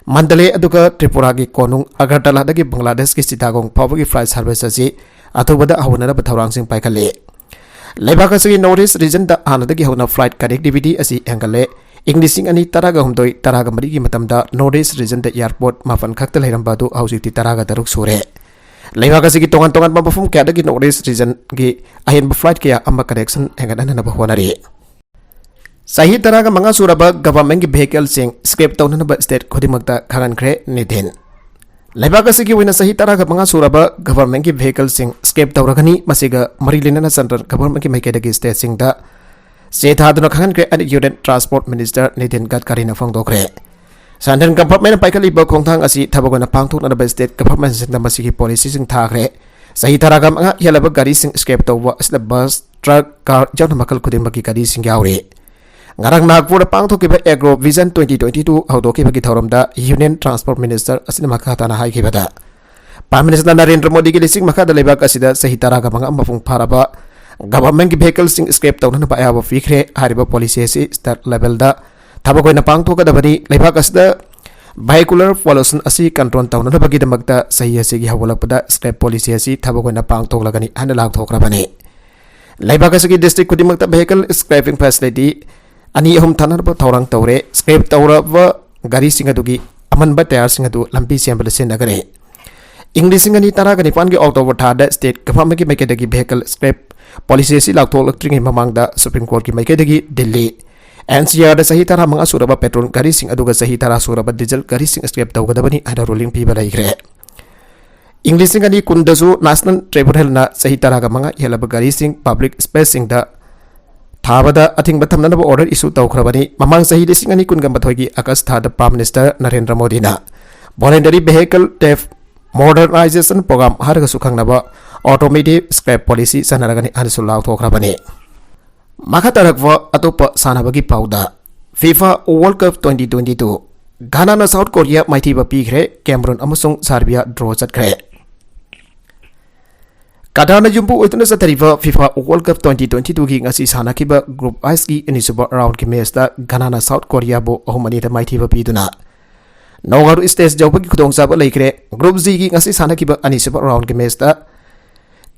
ꯃꯟꯗꯂꯦ ꯑꯗꯨꯒ ꯇ꯭ꯔꯤꯄꯨꯔꯥꯒꯤ ꯀꯣꯅꯨꯡ ꯑꯒꯔꯇꯂꯥꯗꯒꯤ ꯕꯪꯒ꯭ꯂꯥꯗꯦꯁꯀꯤ ꯆꯤꯇꯥꯒꯣꯡ ꯐꯥꯎꯕꯒꯤ ꯐ꯭ꯂꯥꯏꯠ ꯁꯔꯚꯤꯁ ꯑꯁꯤ ꯑꯊꯨꯕꯗ ꯍꯧꯅꯅꯕ ꯊꯧꯔꯥꯡꯁꯤꯡ ꯄꯥꯏꯈꯠꯂꯤ꯫ ꯂꯩꯕꯥꯛ ꯑꯁꯤꯒꯤ ꯅꯣꯔꯠ ꯏꯁ ꯔꯤꯖꯟꯗ ꯍꯥꯟꯅꯗꯒꯤ ꯍꯧꯅ ꯐ꯭ꯂꯥꯏꯠ ꯀꯅꯦꯛꯇꯤꯚꯤꯇꯤ ꯑꯁꯤ ꯍꯦꯟꯒꯠꯂꯦ꯫ ꯏꯪ ꯂꯤꯁꯤꯡ ꯑꯅꯤ ꯇꯔꯥꯒ ꯍꯨꯝꯗꯣꯏ ꯇꯔꯥꯒ ꯃꯔꯤꯒꯤ ꯃꯇꯝꯗ ꯅꯣꯔꯠ ꯏꯁ ꯔꯤꯖꯟꯗ ꯑꯦꯌꯔꯄꯣꯔꯠ ꯃꯥꯄꯟ ꯈꯛꯇ ꯂꯩꯔꯝꯕ ꯑꯗꯨ ꯍꯧꯖꯤꯛꯇꯤ ꯇꯔꯥꯒ ꯇꯔꯨꯛ ꯁꯨꯔꯦ꯫ ꯂꯩꯕꯥꯛ ꯑꯁꯤꯒꯤ ꯇꯣꯉꯥꯟ ꯇꯣꯉꯥꯟꯕ ꯃꯐꯝ ꯀꯌꯥꯗꯒꯤ ꯅꯣꯔꯠ ꯏꯁ ꯔꯤꯖꯟꯒꯤ ꯑꯍꯦꯟꯕ ꯐ꯭ꯂꯥꯏꯠ ꯀꯌꯥ ꯑꯃ ꯀꯅꯦꯛꯁꯟ ꯍꯦꯟꯒꯠꯍꯟꯅꯕ ꯍꯣꯠꯅꯔꯤ꯫ ꯆꯍꯤ ꯇꯔꯥꯒ ꯃꯉꯥ ꯁꯨꯔꯕ ꯒꯚꯔꯟꯃꯦꯟꯠꯀꯤ ꯚꯦꯍꯤꯀꯜꯁꯤꯡ ꯁ꯭ꯀ꯭ꯔꯦꯞ ꯇꯧꯅꯅꯕ ꯁ꯭ꯇꯦꯠ ꯈꯨꯗꯤꯡꯃꯛꯇ ꯈꯪꯍꯟꯈ꯭ꯔꯦ, ꯅꯤꯙꯤꯟ꯫ ꯂꯩꯕꯥꯛ ꯑꯁꯤꯒꯤ ꯑꯣꯏꯅ ꯆꯍꯤ ꯇꯔꯥꯒ ꯃꯉꯥ ꯁꯨꯔꯕ ꯒꯚꯔꯟꯃꯦꯟꯠꯀꯤ ꯚꯦꯍꯤꯀꯜꯁꯤꯡ ꯁ꯭ꯀ꯭ꯔꯦꯞ ꯇꯧꯔꯒꯅꯤ꯫ ꯃꯁꯤꯒ ꯃꯔꯤ ꯂꯩꯅꯅ ꯁꯦꯟꯇ꯭ꯔꯦꯜ ꯒꯚꯔꯟꯃꯦꯟꯠꯀꯤ ꯃꯥꯏꯀꯩꯗꯒꯤ ꯁ꯭ꯇꯦꯠꯁꯤꯡꯗ ꯆꯦ ꯊꯥꯗꯨꯅ ꯈꯪꯍꯟꯈ꯭ꯔꯦ ꯍꯥꯏꯅ union transport minister Nitin ꯒꯗꯀꯥꯔꯤꯅ ꯐꯣꯡꯗꯣꯛꯈ꯭ꯔꯦ꯫ Central ꯒꯚꯔꯟꯃꯦꯟꯠꯅ ꯄꯥꯏꯈꯠꯂꯤꯕ ꯈꯣꯡꯊꯥꯡ ꯑꯁꯤ ꯊꯕꯛ ꯑꯣꯏꯅ ꯄꯥꯡꯊꯣꯛꯅꯅꯕ ꯁ꯭ꯇꯦꯠ ꯒꯚꯔꯟꯃꯦꯟꯠꯁꯤꯡꯗ ꯃꯁꯤꯒꯤ ꯄꯣꯂꯤꯁꯤꯁꯤꯡ ꯊꯥꯈ꯭ꯔꯦ꯫ ꯆꯍꯤ ꯇꯔꯥꯒ ꯃꯉꯥ ꯍꯦꯜꯂꯕ ꯒꯥꯔꯤꯁꯤꯡ ꯁ꯭ꯀ꯭ꯔꯦꯞ ꯇꯧꯕ ꯑꯁꯤꯗ ꯕꯁ, ꯇ꯭ꯔꯛ, ꯀꯥꯔ ꯌꯥꯎꯅ ꯃꯈꯜ ꯈꯨꯗꯤꯡꯃꯛꯀꯤ ꯒꯥꯔꯤꯁꯤꯡ ꯌꯥꯎꯔꯤ꯫ ꯉꯔꯥꯡ ꯅꯥꯒꯄꯨꯔꯗ ꯄꯥꯡꯊꯣꯛꯈꯤꯕ agro vision twenty twenty two ꯍꯧꯗꯣꯛꯈꯤꯕꯒꯤ ꯊꯧꯔꯝꯗ ꯌꯨꯅꯤꯌꯟ ꯇ꯭ꯔꯥꯟꯁꯄꯣꯔꯠ ꯃꯤꯅꯤꯁꯇꯔ ꯑꯁꯤꯅ ꯃꯈꯥ ꯇꯥꯅ ꯍꯥꯏꯈꯤꯕꯗ, ꯄ꯭ꯔꯥꯏꯝ ꯃꯤꯅꯤꯁꯇꯔ ꯅꯔꯦꯟꯗ꯭ꯔ ꯃꯣꯗꯤꯒꯤ ꯂꯤꯆꯤꯡ ꯃꯈꯥꯗ ꯂꯩꯕꯥꯛ ꯑꯁꯤꯗ ꯆꯍꯤ ꯇꯔꯥꯒ ꯃꯉꯥ ꯃꯄꯨꯡ ꯐꯥꯔꯕ ꯒꯚꯔꯟꯃꯦꯟꯠꯀꯤ ꯚꯦꯍꯤꯀꯜꯁꯤꯡ ꯁ꯭ꯀ꯭ꯔꯦꯞ ꯇꯧꯅꯅꯕ ꯑꯌꯥꯕ ꯄꯤꯈ꯭ꯔꯦ꯫ ꯍꯥꯏꯔꯤꯕ ꯄꯣꯂꯤꯁꯤ ꯑꯁꯤ ꯁ꯭ꯇꯦꯠ ꯂꯦꯚꯦꯜꯗ ꯊꯕꯛ ꯑꯣꯏꯅ ꯄꯥꯡꯊꯣꯛꯀꯗꯕꯅꯤ꯫ ꯂꯩꯕꯥꯛ ꯑꯁꯤꯗ ꯚꯦꯍꯤꯀꯨꯂꯔ ꯄꯣꯂꯨꯁꯟ ꯑꯁꯤ ꯀꯟꯇ꯭ꯔꯣꯜ ꯇꯧꯅꯅꯕꯒꯤꯗꯃꯛꯇ ꯆꯍꯤ ꯑꯁꯤꯒꯤ ꯍꯧꯒꯠꯂꯛꯄꯗ ꯁ꯭ꯀ꯭ꯔꯦꯞ ꯄꯣꯂꯤꯁꯤ ꯑꯁꯤ ꯊꯕꯛ ꯑꯣꯏꯅ ꯄꯥꯡꯊꯣꯛꯂꯒꯅꯤ ꯍꯥꯏꯅ ꯂꯥꯎꯊꯣꯛꯈ꯭ꯔꯕꯅꯤ꯫ ꯂꯩꯕꯥꯛ ꯑꯁꯤꯒꯤ ꯗꯤꯁꯇ꯭ꯔꯤꯛ ꯈꯨꯗꯤꯡꯃꯛꯇ ꯚꯦꯍꯤꯀꯜ ꯁ꯭ꯀ꯭ꯔꯦꯄꯤꯡ ꯐꯦꯁꯤꯂꯤꯇꯤ ꯑꯅꯤ ꯑꯍꯨꯝ ꯊꯥꯅꯅꯕ ꯊꯧꯔꯥꯡ ꯇꯧꯔꯦ꯫ ꯁ꯭ꯀ꯭ꯔꯦꯞ ꯇꯧꯔꯕ ꯒꯥꯔꯤꯁꯤꯡ ꯑꯗꯨꯒꯤ ꯑꯃꯟꯕ ꯇꯌꯥꯔꯁꯤꯡ ꯑꯗꯨ ꯂꯝꯕꯤ ꯁꯦꯝꯕꯗ ꯁꯤꯖꯤꯟꯅꯒꯅꯤ꯫ ꯏꯪ ꯂꯤꯁꯤꯡ ꯑꯅꯤ ꯇꯔꯥꯒ ꯅꯤꯄꯥꯟꯒꯤ October ꯊꯥꯗ state ꯀꯐꯝ ꯑꯃꯒꯤ ꯃꯥꯏꯀꯩꯗꯒꯤ vehicle scrap policy ꯑꯁꯤ ꯂꯥꯎꯊꯣꯛꯂꯛꯇ꯭ꯔꯤꯉꯩ ꯃꯃꯥꯡꯗ Supreme Courtꯀꯤ ꯃꯥꯏꯀꯩꯗꯒꯤ ꯗꯤꯜꯂꯤ NCRꯗ ꯆꯍꯤ ꯇꯔꯥꯃꯉꯥ ꯁꯨꯔꯕ petrol ꯒꯥꯔꯤꯁꯤꯡ ꯑꯗꯨꯒ ꯆꯍꯤ ꯇꯔꯥ ꯁꯨꯔꯕ diesel ꯒꯥꯔꯤꯁꯤꯡ scrap ꯇꯧꯒꯗꯕꯅꯤ ꯍꯥꯏꯅ ruling ꯄꯤꯕ ꯂꯩꯈ꯭ꯔꯦ꯫ ꯏꯪ ꯂꯤꯁꯤꯡ ꯑꯅꯤ ꯀꯨꯟꯗꯁꯨ National Tribunalꯅ ꯆꯍꯤ ꯇꯔꯥꯒ ꯃꯉꯥ ꯍꯦꯜꯂꯕ ꯒꯥꯔꯤꯁꯤꯡ public spaceꯁꯤꯡꯗ ꯊꯥꯕꯗ ꯑꯊꯤꯡꯕ ꯊꯝꯅꯅꯕ order issue ꯇꯧꯈ꯭ꯔꯕꯅꯤ꯫ ꯃꯃꯥꯡ ꯆꯍꯤ ꯂꯤꯁꯤꯡ ꯑꯅꯤ ꯀꯨꯟꯒ ꯃꯥꯊꯣꯏꯒꯤ August ꯊꯥꯗ Prime Minister ꯅꯔꯦꯟꯗ꯭ꯔ ꯃꯣꯗꯤꯅ voluntary vehicle theft modernization program ꯍꯥꯏꯔꯒꯁꯨ ꯈꯪꯅꯕ automotive scrap policy ꯆꯠꯅꯔꯒꯅꯤ ꯍꯥꯏꯅꯁꯨ ꯂꯥꯎꯊꯣꯛꯈ꯭ꯔꯕꯅꯤ꯫ ꯃꯈꯥ ꯇꯥꯔꯛꯄ ꯑꯇꯣꯞꯄ ꯁꯥꯟꯅꯕꯒꯤ ꯄꯥꯎꯗ, FIFA World Cup twenty twenty-two, Ghanaꯅ South Korea ꯃꯥꯏꯊꯤꯕ ꯄꯤꯈ꯭ꯔꯦ, Cameroon ꯑꯃꯁꯨꯡ Serbia draw ꯆꯠꯈ꯭ꯔꯦ꯫ ꯀꯇꯥꯔꯅ ꯌꯨꯝꯕꯨ ꯑꯣꯏꯗꯨꯅ ꯆꯠꯊꯔꯤꯕ FIFA World Cup twenty twenty-twoꯒꯤ ꯉꯁꯤ ꯁꯥꯟꯅꯈꯤꯕ Group Iꯒꯤ ꯑꯅꯤꯁꯨꯕ roundꯒꯤ matchꯇ ꯘꯅꯥꯅ South Koreaꯕꯨ ꯑꯍꯨꯝ ꯑꯅꯤꯗ ꯃꯥꯏꯊꯤꯕ ꯄꯤꯗꯨꯅ knockout stage ꯌꯧꯕꯒꯤ ꯈꯨꯗꯣꯡꯆꯥꯕ ꯂꯩꯈ꯭ꯔꯦ꯫ Group Gꯒꯤ ꯉꯁꯤ ꯁꯥꯟꯅꯈꯤꯕ ꯑꯅꯤꯁꯨꯕ roundꯒꯤ matchꯇ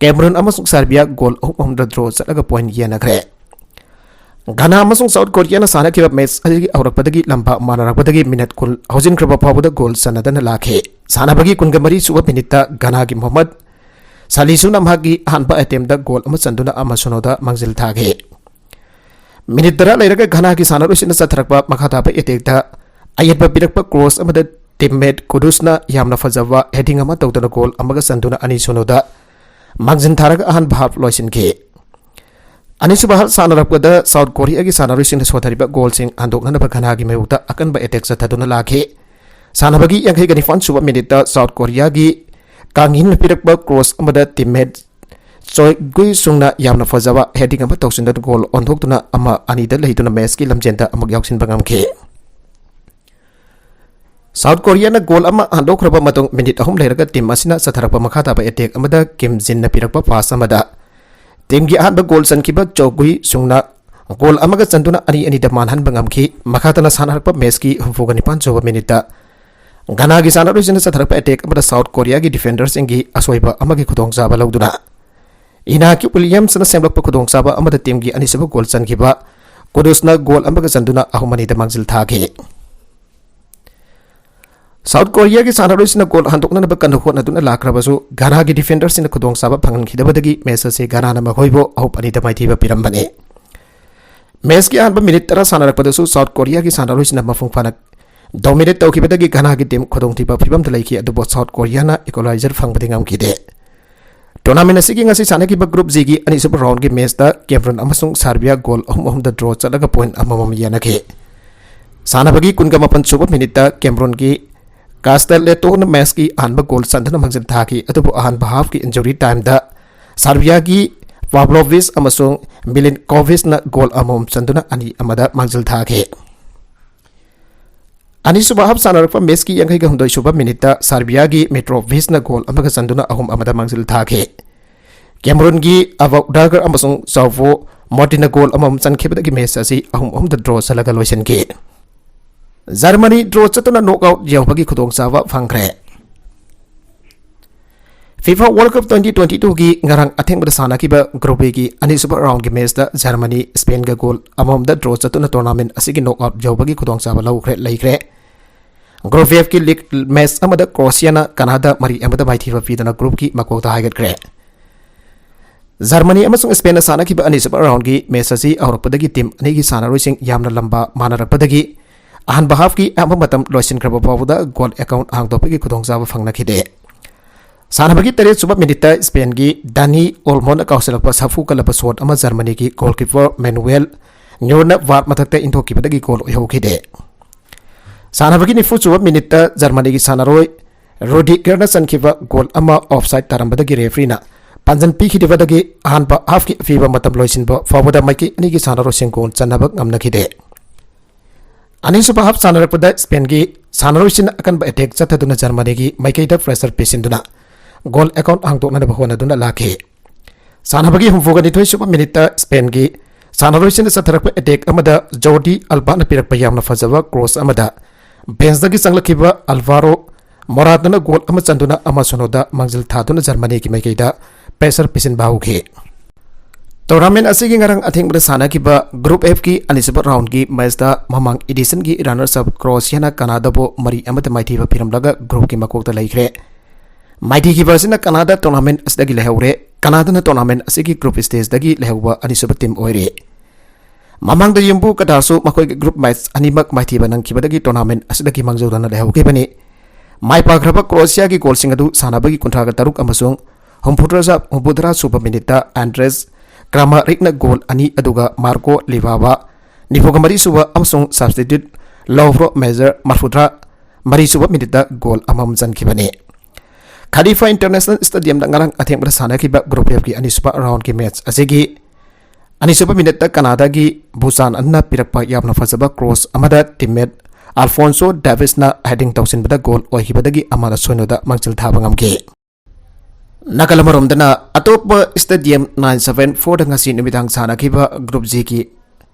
Cameroon ꯑꯃꯁꯨꯡ Serbia goal ꯑꯍꯨꯝ ꯑꯍꯨꯝꯗ draw ꯆꯠꯂꯒ point ꯌꯦꯟꯅꯈ꯭ꯔꯦ꯫ ꯘꯅꯥ ꯑꯃꯁꯨꯡ South Koreaꯅ ꯁꯥꯟꯅꯈꯤꯕ match ꯑꯁꯤꯒꯤ ꯍꯧꯔꯛꯄꯗꯒꯤ ꯂꯝꯕꯥ ꯃꯥꯟꯅꯔꯛꯄꯗꯒꯤ minute ꯀꯨꯟ ꯍꯧꯖꯤꯟꯈ꯭ꯔꯕ ꯐꯥꯎꯕꯗ goal ꯆꯟꯅꯗꯅ ꯂꯥꯛꯈꯤ꯫ ꯁꯥꯟꯅꯕꯒꯤ ꯀꯨꯟꯒ ꯃꯔꯤ ꯁꯨꯕ minuteꯇ ꯘꯅꯥꯒꯤ ꯃꯣꯍꯝꯃꯗ ꯁꯥꯂꯤꯁꯨꯅ ꯃꯍꯥꯛꯀꯤ ꯑꯍꯥꯟꯕ attemptꯇ goal ꯑꯃ ꯆꯟꯗꯨꯅ ꯑꯃ ꯁꯤꯅꯣꯗ ꯃꯥꯡꯖꯤꯜ ꯊꯥꯈꯤ꯫ Minute ꯇꯔꯥ ꯂꯩꯔꯒ ꯘꯅꯥꯒꯤ ꯁꯥꯟꯅꯔꯣꯏꯁꯤꯡꯅ ꯆꯠꯊꯔꯛꯄ ꯃꯈꯥ ꯇꯥꯕ attackꯇ ꯑꯌꯦꯠꯄ ꯄꯤꯔꯛꯄ cross ꯑꯃꯗ teammate ꯀꯨꯗꯨꯁꯅ ꯌꯥꯝꯅ ꯐꯖꯕ heading ꯑꯃ ꯇꯧꯗꯨꯅ goal ꯑꯃꯒ ꯆꯟꯗꯨꯅ ꯑꯅꯤ ꯁꯤꯅꯣꯗ ꯃꯥꯡꯖꯤꯟ ꯊꯥꯔꯒ ꯑꯍꯥꯟꯕ half ꯂꯣꯏꯁꯤꯟꯈꯤ꯫ ꯑꯅꯤꯁꯨꯕ half ꯁꯥꯟꯅꯔꯛꯄꯗ South Koreaꯒꯤ ꯁꯥꯟꯅꯔꯣꯏꯁꯤꯡꯅ ꯁꯣꯊꯔꯤꯕ goalꯁꯤꯡ ꯍꯟꯗꯣꯛꯅꯅꯕ ꯘꯅꯥꯒꯤ ꯃꯥꯌꯣꯛꯇ ꯑꯀꯟꯕ attack ꯆꯠꯊꯗꯨꯅ ꯂꯥꯛꯈꯤ꯫ ꯁꯥꯟꯅꯕꯒꯤ ꯌꯥꯡꯈꯩꯒ ꯅꯤꯄꯥꯟ ꯁꯨꯕ minuteꯇ South Koreaꯒꯤ ꯀꯥꯡ ꯏꯟꯅ ꯄꯤꯔꯛꯄ cross ꯑꯃꯗ teammate ꯆꯣꯏ ꯒꯨꯏ ꯁꯨꯡꯅ ꯌꯥꯝꯅ ꯐꯖꯕ heading ꯑꯃ ꯇꯧꯁꯤꯟꯗꯨꯅ goal ꯑꯣꯟꯊꯣꯛꯇꯨꯅ ꯑꯃ ꯑꯅꯤꯗ ꯂꯩꯗꯨꯅ matchꯀꯤ ꯂꯝꯖꯦꯟꯗ ꯑꯃꯨꯛ ꯌꯥꯎꯁꯤꯟꯕ ꯉꯝꯈꯤ꯫ South Koreaꯅ goal ꯑꯃ ꯍꯟꯗꯣꯛꯈ꯭ꯔꯕ ꯃꯇꯨꯡ minute ꯑꯍꯨꯝ ꯂꯩꯔꯒ team ꯑꯁꯤꯅ ꯆꯠꯊꯔꯛꯄ ꯃꯈꯥ ꯇꯥꯕ attack ꯑꯃꯗ Kim Jinꯅ ꯄꯤꯔꯛꯄ pass ꯑꯃꯗ teamꯒꯤ ꯑꯍꯥꯟꯕ goal ꯆꯟꯈꯤꯕ ꯆꯣ ꯒꯨꯏ ꯁꯨꯡꯅ goal ꯑꯃꯒ ꯆꯟꯗꯨꯅ ꯑꯅꯤ ꯑꯅꯤꯗ ꯃꯥꯟꯍꯟꯕ ꯉꯝꯈꯤ꯫ ꯃꯈꯥ ꯇꯥꯅ ꯁꯥꯟꯅꯔꯛꯄ matchꯀꯤ ꯍꯨꯝꯐꯨꯒ ꯅꯤꯄꯥꯟ ꯁꯨꯕ minuteꯇ ꯘꯅꯥꯒꯤ ꯁꯥꯟꯅꯔꯣꯏꯁꯤꯡꯅ ꯆꯠꯊꯔꯛꯄ attack ꯑꯃꯗ South Koreaꯒꯤ defenderꯁꯤꯡꯒꯤ ꯑꯁꯣꯏꯕ ꯑꯃꯒꯤ ꯈꯨꯗꯣꯡꯆꯥꯕ ꯂꯧꯗꯨꯅ Inaki Williamsꯅ ꯁꯦꯝꯂꯛꯄ ꯈꯨꯗꯣꯡꯆꯥꯕ ꯑꯃꯗ teamꯒꯤ ꯑꯅꯤꯁꯨꯕ goal ꯆꯟꯈꯤꯕ ꯀꯨꯗꯨꯁꯅ goal ꯑꯃꯒ ꯆꯟꯗꯨꯅ ꯑꯍꯨꯝ ꯑꯅꯤꯗ ꯃꯥꯡꯖꯤꯜ ꯊꯥꯈꯤ꯫ ꯁꯥꯎꯠ ꯀꯣꯔꯤꯌꯥꯒꯤ ꯁꯥꯟꯅꯔꯣꯏꯁꯤꯡꯅ ꯒꯣꯜ ꯍꯟꯗꯣꯛꯅꯅꯕ ꯀꯟꯅ ꯍꯣꯠꯅꯗꯨꯅ ꯂꯥꯛꯈ꯭ꯔꯕꯁꯨ, ꯘꯅꯥꯒꯤ ꯗꯤꯐꯦꯟꯗꯔꯁꯤꯡꯅ ꯈꯨꯗꯣꯡꯆꯥꯕ ꯐꯪꯍꯟꯈꯤꯗꯕꯗꯒꯤ ꯃꯦꯆ ꯑꯁꯤ ꯘꯅꯥꯅ ꯃꯈꯣꯏꯕꯨ ꯑꯍꯨꯝ ꯑꯅꯤꯗ ꯃꯥꯏꯊꯤꯕ ꯄꯤꯔꯝꯕꯅꯤ꯫ ꯃꯦꯆꯀꯤ ꯑꯍꯥꯟꯕ ꯃꯤꯅꯤꯠ ꯇꯔꯥ ꯁꯥꯟꯅꯔꯛꯄꯗꯁꯨ ꯁꯥꯎꯠ ꯀꯣꯔꯤꯌꯥꯒꯤ ꯁꯥꯟꯅꯔꯣꯏꯁꯤꯡꯅ ꯃꯄꯨꯡ ꯐꯥꯅ ꯗꯣꯃꯤꯅꯦꯠ ꯇꯧꯈꯤꯕꯗꯒꯤ ꯘꯅꯥꯒꯤ ꯇꯤꯝ ꯈꯨꯗꯣꯡꯊꯤꯕ ꯐꯤꯕꯝꯗ ꯂꯩꯈꯤ, ꯑꯗꯨꯕꯨ ꯁꯥꯎꯠ ꯀꯣꯔꯤꯌꯥꯅ ꯏꯀ꯭ꯋꯦꯂꯥꯏꯖꯔ ꯐꯪꯕꯗꯤ ꯉꯝꯈꯤꯗꯦ꯫ ꯇꯣꯔꯅꯥꯃꯦꯟ ꯑꯁꯤꯒꯤ ꯉꯁꯤ ꯁꯥꯟꯅꯈꯤꯕ ꯒ꯭ꯔꯨꯞ ꯖꯤꯒꯤ ꯑꯅꯤꯁꯨꯕ ꯔꯥꯎꯟꯒꯤ ꯃꯦꯆꯇ ꯀꯦꯃꯔꯨꯟ ꯑꯃꯁꯨꯡ ꯁꯥꯔꯕꯤꯌꯥ ꯒꯣꯜ ꯑꯍꯨꯝ ꯑꯍꯨꯝꯗ ꯗ꯭ꯔꯣ ꯆꯠꯂꯒ ꯄꯣꯏꯟ ꯑꯃꯃꯝ ꯌꯦꯟꯅꯈꯤ꯫ ꯁꯥꯟꯅꯕꯒꯤ ꯀꯨꯟꯒ ꯃꯥꯄꯟ ꯁꯨꯕ ꯃꯤꯅꯤꯠꯇ ꯀꯦꯃꯔꯨꯟꯒꯤ ꯀꯥꯁꯇꯦꯂꯦꯇꯣꯅ ꯃꯦꯆꯀꯤ ꯑꯍꯥꯟꯕ ꯒꯣꯜ ꯆꯟꯗꯨꯅ ꯃꯥꯡꯖꯤꯜ ꯊꯥꯈꯤ, ꯑꯗꯨꯕꯨ ꯑꯍꯥꯟꯕ ꯍꯥꯐꯀꯤ ꯏꯟꯖꯨꯔꯤ ꯇꯥꯏꯝꯗ ꯁꯥꯔꯕꯤꯌꯥꯒꯤ ꯄꯥꯕ꯭ꯂꯣꯚꯤꯆ ꯑꯃꯁꯨꯡ ꯃꯤꯂꯤꯟꯀꯣꯚꯤꯆꯅ ꯒꯣꯜ ꯑꯃꯃꯝ ꯆꯟꯗꯨꯅ ꯑꯅꯤ ꯑꯃꯗ ꯃꯥꯡꯖꯤꯜ ꯊꯥꯈꯤ꯫ ꯑꯅꯤꯁꯨꯕ ꯍꯥꯐ ꯁꯥꯟꯅꯔꯛꯄ ꯃꯦꯆꯀꯤ ꯌꯥꯡꯈꯩꯒ ꯍꯨꯝꯗꯣꯏ ꯁꯨꯕ ꯃꯤꯅꯤꯠꯇ ꯁꯥꯔꯕꯤꯌꯥꯒꯤ ꯃꯤꯇ꯭ꯔꯣꯚꯤꯆꯅ ꯒꯣꯜ ꯑꯃꯒ ꯆꯟꯗꯨꯅ ꯑꯍꯨꯝ ꯑꯃꯗ ꯃꯥꯡꯖꯤꯜ ꯊꯥꯈꯤ꯫ ꯀꯦꯃꯔꯨꯟꯒꯤ ꯑꯕꯧꯗꯥꯒꯔ ꯑꯃꯁꯨꯡ ꯆꯥꯎꯕꯣ ꯃꯣꯇꯤꯅ ꯒꯣꯜ ꯑꯃꯃꯝ ꯆꯟꯈꯤꯕꯗꯒꯤ ꯃꯦꯆ ꯑꯁꯤ ꯑꯍꯨꯝ ꯑꯍꯨꯝꯗ ꯗ꯭ꯔꯣ ꯆꯠꯂꯒ ꯂꯣꯏꯁꯤꯟꯈꯤ꯫ ꯖꯔꯃꯅꯤ ꯗ꯭ꯔꯣ ꯆꯠꯇꯨꯅ ꯅꯣꯛꯑꯥꯎꯠ ꯌꯧꯕꯒꯤ ꯈꯨꯗꯣꯡꯆꯥꯕ ꯐꯪꯈ꯭ꯔꯦ꯫ FIFA world cup twenty twenty ꯇꯨꯒꯤ ꯉꯔꯥꯡ ꯑꯊꯦꯡꯕꯗ ꯁꯥꯟꯅꯈꯤꯕ ꯒ꯭ꯔꯨꯞ ꯕꯤꯒꯤ ꯑꯅꯤꯁꯨꯕ ꯔꯥꯎꯟꯒꯤ ꯃꯦꯆꯇ ꯖꯔꯃꯅꯤ ꯁ꯭ꯄꯦꯟꯒ ꯒꯣꯜ ꯑꯃꯃꯝꯗ ꯗ꯭ꯔꯣ ꯆꯠꯇꯨꯅ ꯇꯣꯔꯅꯥꯃꯦꯟ ꯑꯁꯤꯒꯤ ꯅꯣꯛꯑꯥꯎꯠ ꯌꯧꯕꯒꯤ ꯈꯨꯗꯣꯡꯆꯥꯕ ꯂꯧꯈ꯭ꯔꯦ ꯂꯩꯈ꯭ꯔꯦ꯫ ꯒ꯭ꯔꯨꯞ ꯑꯦꯐꯀꯤ ꯂꯤꯒ ꯃꯦꯆ ꯑꯃꯗ ꯀ꯭ꯔꯣꯁꯤꯌꯥꯅ ꯀꯅꯥꯗꯥ ꯃꯔꯤ ꯑꯃꯗ ꯃꯥꯏꯊꯤꯕ ꯄꯤꯗꯨꯅ ꯒ꯭ꯔꯨꯞꯀꯤ ꯃꯀꯣꯛꯇ ꯍꯥꯏꯒꯠꯈ꯭ꯔꯦ꯫ ꯖꯔꯃꯅꯤ ꯑꯃꯁꯨꯡ ꯁ꯭ꯄꯦꯟꯅ ꯁꯥꯟꯅꯈꯤꯕ ꯑꯅꯤꯁꯨꯕ ꯔꯥꯎꯟꯒꯤ ꯃꯦꯆ ꯑꯁꯤ ꯍꯧꯔꯛꯄꯗꯒꯤ ꯇꯤꯝ ꯑꯅꯤꯒꯤ ꯁꯥꯟꯅꯔꯣꯏꯁꯤꯡ ꯌꯥꯝꯅ ꯂꯝꯕ ꯃꯥꯟꯅꯔꯛꯄꯗꯒꯤ ꯑꯍꯥꯟꯕ ꯍꯥꯐꯀꯤ ꯑꯍꯥꯟꯕ ꯃꯇꯝ ꯂꯣꯏꯁꯤꯟꯈ꯭ꯔꯕ ꯐꯥꯎꯕꯗ ꯒꯣꯜ ꯑꯦꯀꯥꯎꯟ ꯍꯥꯡꯗꯣꯛꯄꯒꯤ ꯈꯨꯗꯣꯡꯆꯥꯕ ꯐꯪꯅꯈꯤꯗꯦ꯫ ꯁꯥꯟꯅꯕꯒꯤ ꯇꯔꯦꯠ ꯁꯨꯕ ꯃꯤꯅꯤꯠꯇ ꯁ꯭ꯄꯦꯟꯒꯤ ꯗꯥꯅꯤ ꯑꯣꯜꯃꯣꯅ ꯀꯥꯎꯁꯤꯜꯂꯛꯄ ꯁꯥꯐꯨ ꯀꯜꯂꯕ ꯁꯣꯠ ꯑꯃ ꯖꯔꯃꯅꯤꯒꯤ ꯒꯣꯜꯀꯤꯄꯔ ꯃꯦꯅꯨꯋꯦꯜ ꯅ꯭ꯌꯨꯔꯅ ꯕꯥꯔ ꯃꯊꯛꯇ ꯏꯟꯊꯣꯛꯈꯤꯕꯗꯒꯤ ꯒꯣꯜ ꯑꯣꯏꯍꯧꯈꯤꯗꯦ꯫ ꯁꯥꯟꯅꯕꯒꯤ ꯅꯤꯐꯨ ꯁꯨꯕ ꯃꯤꯅꯤꯠꯇ ꯖꯔꯃꯅꯤꯒꯤ ꯁꯥꯟꯅꯔꯣꯏ ꯔꯨꯗꯤꯒꯔꯅ ꯆꯟꯈꯤꯕ ꯒꯣꯜ ꯑꯃ ꯑꯣꯐꯁꯥꯏꯗ ꯇꯥꯔꯝꯕꯗꯒꯤ ꯔꯦꯐ꯭ꯔꯤꯅ ꯄꯥꯟꯖꯟ ꯄꯤꯈꯤꯗꯕꯗꯒꯤ ꯑꯍꯥꯟꯕ ꯍꯥꯐꯀꯤ ꯑꯄꯤꯕ ꯃꯇꯝ ꯂꯣꯏꯁꯤꯟꯕ ꯐꯥꯎꯕꯗ ꯃꯥꯏꯀꯩ ꯑꯅꯤꯒꯤ ꯁꯥꯟꯅꯔꯣꯏꯁꯤꯡ ꯒꯣꯜ ꯆꯟꯅꯕ ꯉꯝꯅꯈꯤꯗꯦ꯫ ꯑꯅꯤꯁꯨꯕ ꯍꯥꯐ ꯁꯥꯟꯅꯔꯛꯄꯗ ꯁ꯭ꯄꯦꯟꯒꯤ ꯁꯥꯟꯅꯔꯣꯏꯁꯤꯡꯅ ꯑꯀꯟꯕ ꯑꯦꯇꯦꯛ ꯆꯠꯊꯗꯨꯅ ꯖꯔꯃꯅꯤꯒꯤ ꯃꯥꯏꯀꯩꯗ ꯄ꯭ꯔꯦꯁꯔ ꯄꯤꯁꯤꯟꯗꯨꯅ ꯒꯣꯜ ꯑꯦꯀꯥꯎꯟ ꯍꯥꯡꯗꯣꯛꯅꯅꯕ ꯍꯣꯠꯅꯗꯨꯅ ꯂꯥꯛꯈꯤ꯫ ꯁꯥꯟꯅꯕꯒꯤ ꯍꯨꯝꯐꯨꯒ ꯅꯤꯊꯣꯏ ꯁꯨꯕ ꯃꯤꯅꯤꯠꯇ ꯁ꯭ꯄꯦꯟꯒꯤ ꯁꯥꯟꯅꯔꯣꯏꯁꯤꯡꯅ ꯆꯠꯊꯔꯛꯄ ꯑꯦꯇꯦꯛ ꯑꯃꯗ ꯖꯣꯔꯗꯤ ꯑꯜꯕꯥꯅ ꯄꯤꯔꯛꯄ ꯌꯥꯝꯅ ꯐꯖꯕ ꯀ꯭ꯔꯣꯁ ꯑꯃꯗ ꯕꯦꯟꯁꯇꯒꯤ ꯆꯪꯂꯛꯈꯤꯕ ꯑꯜꯚꯥꯔꯣ ꯃꯣꯔꯥꯇꯥꯅ ꯒꯣꯜ ꯑꯃ ꯆꯟꯗꯨꯅ ꯑꯃ ꯁꯣꯅꯣꯗ ꯃꯥꯡꯖꯤꯜ ꯊꯥꯗꯨꯅ ꯖꯔꯃꯅꯤꯒꯤ ꯃꯥꯏꯀꯩꯗ ꯄ꯭ꯔꯦꯁꯔ ꯄꯤꯁꯤꯟꯕ ꯍꯧꯈꯤ꯫ Tournament ꯑꯁꯤꯒꯤ ꯉꯔꯥꯡ ꯑꯊꯦꯡꯕꯗ ꯁꯥꯟꯅꯈꯤꯕ Group F ꯀꯤ ꯑꯅꯤꯁꯨꯕ round ꯀꯤ match ꯇ ꯃꯃꯥꯡ edition ꯒꯤ runners up Croatia ꯅ Canada ꯕꯨ ꯃꯔꯤ ꯑꯃꯗ ꯃꯥꯏꯊꯤꯕ ꯄꯤꯔꯝꯂꯒ group ꯀꯤ ꯃꯀꯣꯛꯇ ꯂꯩꯈ꯭ꯔꯦ꯫ ꯃꯥꯏꯊꯤꯈꯤꯕ ꯑꯁꯤꯅ Canada tournament ꯑꯁꯤꯗꯒꯤ ꯂꯩꯍꯧꯔꯦ꯫ Canada ꯅ tournament ꯑꯁꯤꯒꯤ group stage ꯗꯒꯤ ꯂꯩꯍꯧꯕ ꯑꯅꯤꯁꯨꯕ team ꯑꯣꯏꯔꯦ꯫ ꯃꯃꯥꯡꯗ ꯌꯨꯝꯕꯨ Qatar ꯁꯨ ꯃꯈꯣꯏꯒꯤ group match ꯑꯅꯤꯃꯛ ꯃꯥꯏꯊꯤꯕ ꯅꯪꯈꯤꯕꯗꯒꯤ tournament ꯑꯁꯤꯗꯒꯤ ꯃꯥꯡꯖꯧꯗꯅ ꯂꯩꯍꯧꯈꯤꯕꯅꯤ꯫ ꯃꯥꯏ ꯄꯥꯛꯈ꯭ꯔꯕ Croatia ꯒꯤ goal ꯁꯤꯡ ꯑꯗꯨ ꯁꯥꯟꯅꯕꯒꯤ ꯀꯨꯟꯊ꯭ꯔꯥꯒ ꯇꯔꯨꯛ ꯑꯃꯁꯨꯡ ꯍꯨꯝꯐꯨꯇꯔꯥ, ꯍꯨꯝꯐꯨꯇꯔꯥ ꯁꯨꯕ minute ꯇ Andrej Kramaric ꯅ goal ꯑꯅꯤ, ꯑꯗꯨꯒ Marko Livaja ꯅꯤꯐꯨꯒ ꯃꯔꯤ ꯁꯨꯕ ꯑꯃꯁꯨꯡ substitute Lovro Majer ꯃꯔꯤꯐꯨꯇꯔꯥ ꯃꯔꯤ ꯁꯨꯕ minute ꯇ goal ꯑꯃꯃꯝ ꯆꯟꯈꯤꯕꯅꯤ꯫ Khalifa International Stadium ꯗ ꯉꯔꯥꯡ ꯑꯊꯦꯡꯕꯗ ꯁꯥꯟꯅꯈꯤꯕ Group F ꯀꯤ ꯑꯅꯤꯁꯨꯕ round ꯀꯤ match ꯑꯁꯤꯒꯤ ꯑꯅꯤꯁꯨꯕ minute ꯇ Canada ꯒꯤ Busan ꯑꯗꯨꯅ ꯄꯤꯔꯛꯄ ꯌꯥꯝꯅ ꯐꯖꯕ cross ꯑꯃꯗ teammate Alphonso Davies ꯅ heading ꯇꯧꯁꯤꯟꯕꯗ goal ꯑꯣꯏꯈꯤꯕꯗꯒꯤ ꯑꯃꯅ ꯁꯣꯏꯅꯣꯗ ꯃꯥꯡꯖꯤꯜ ꯊꯥꯕ ꯉꯝꯈꯤ꯫ ꯅꯥꯀꯜ ꯑꯃꯔꯣꯝꯗꯅ, ꯑꯇꯣꯞꯄ stadium nine seven four ꯗ ꯉꯁꯤ ꯅꯨꯃꯤꯗꯥꯡ ꯁꯥꯟꯅꯈꯤꯕ Group G ꯒꯤ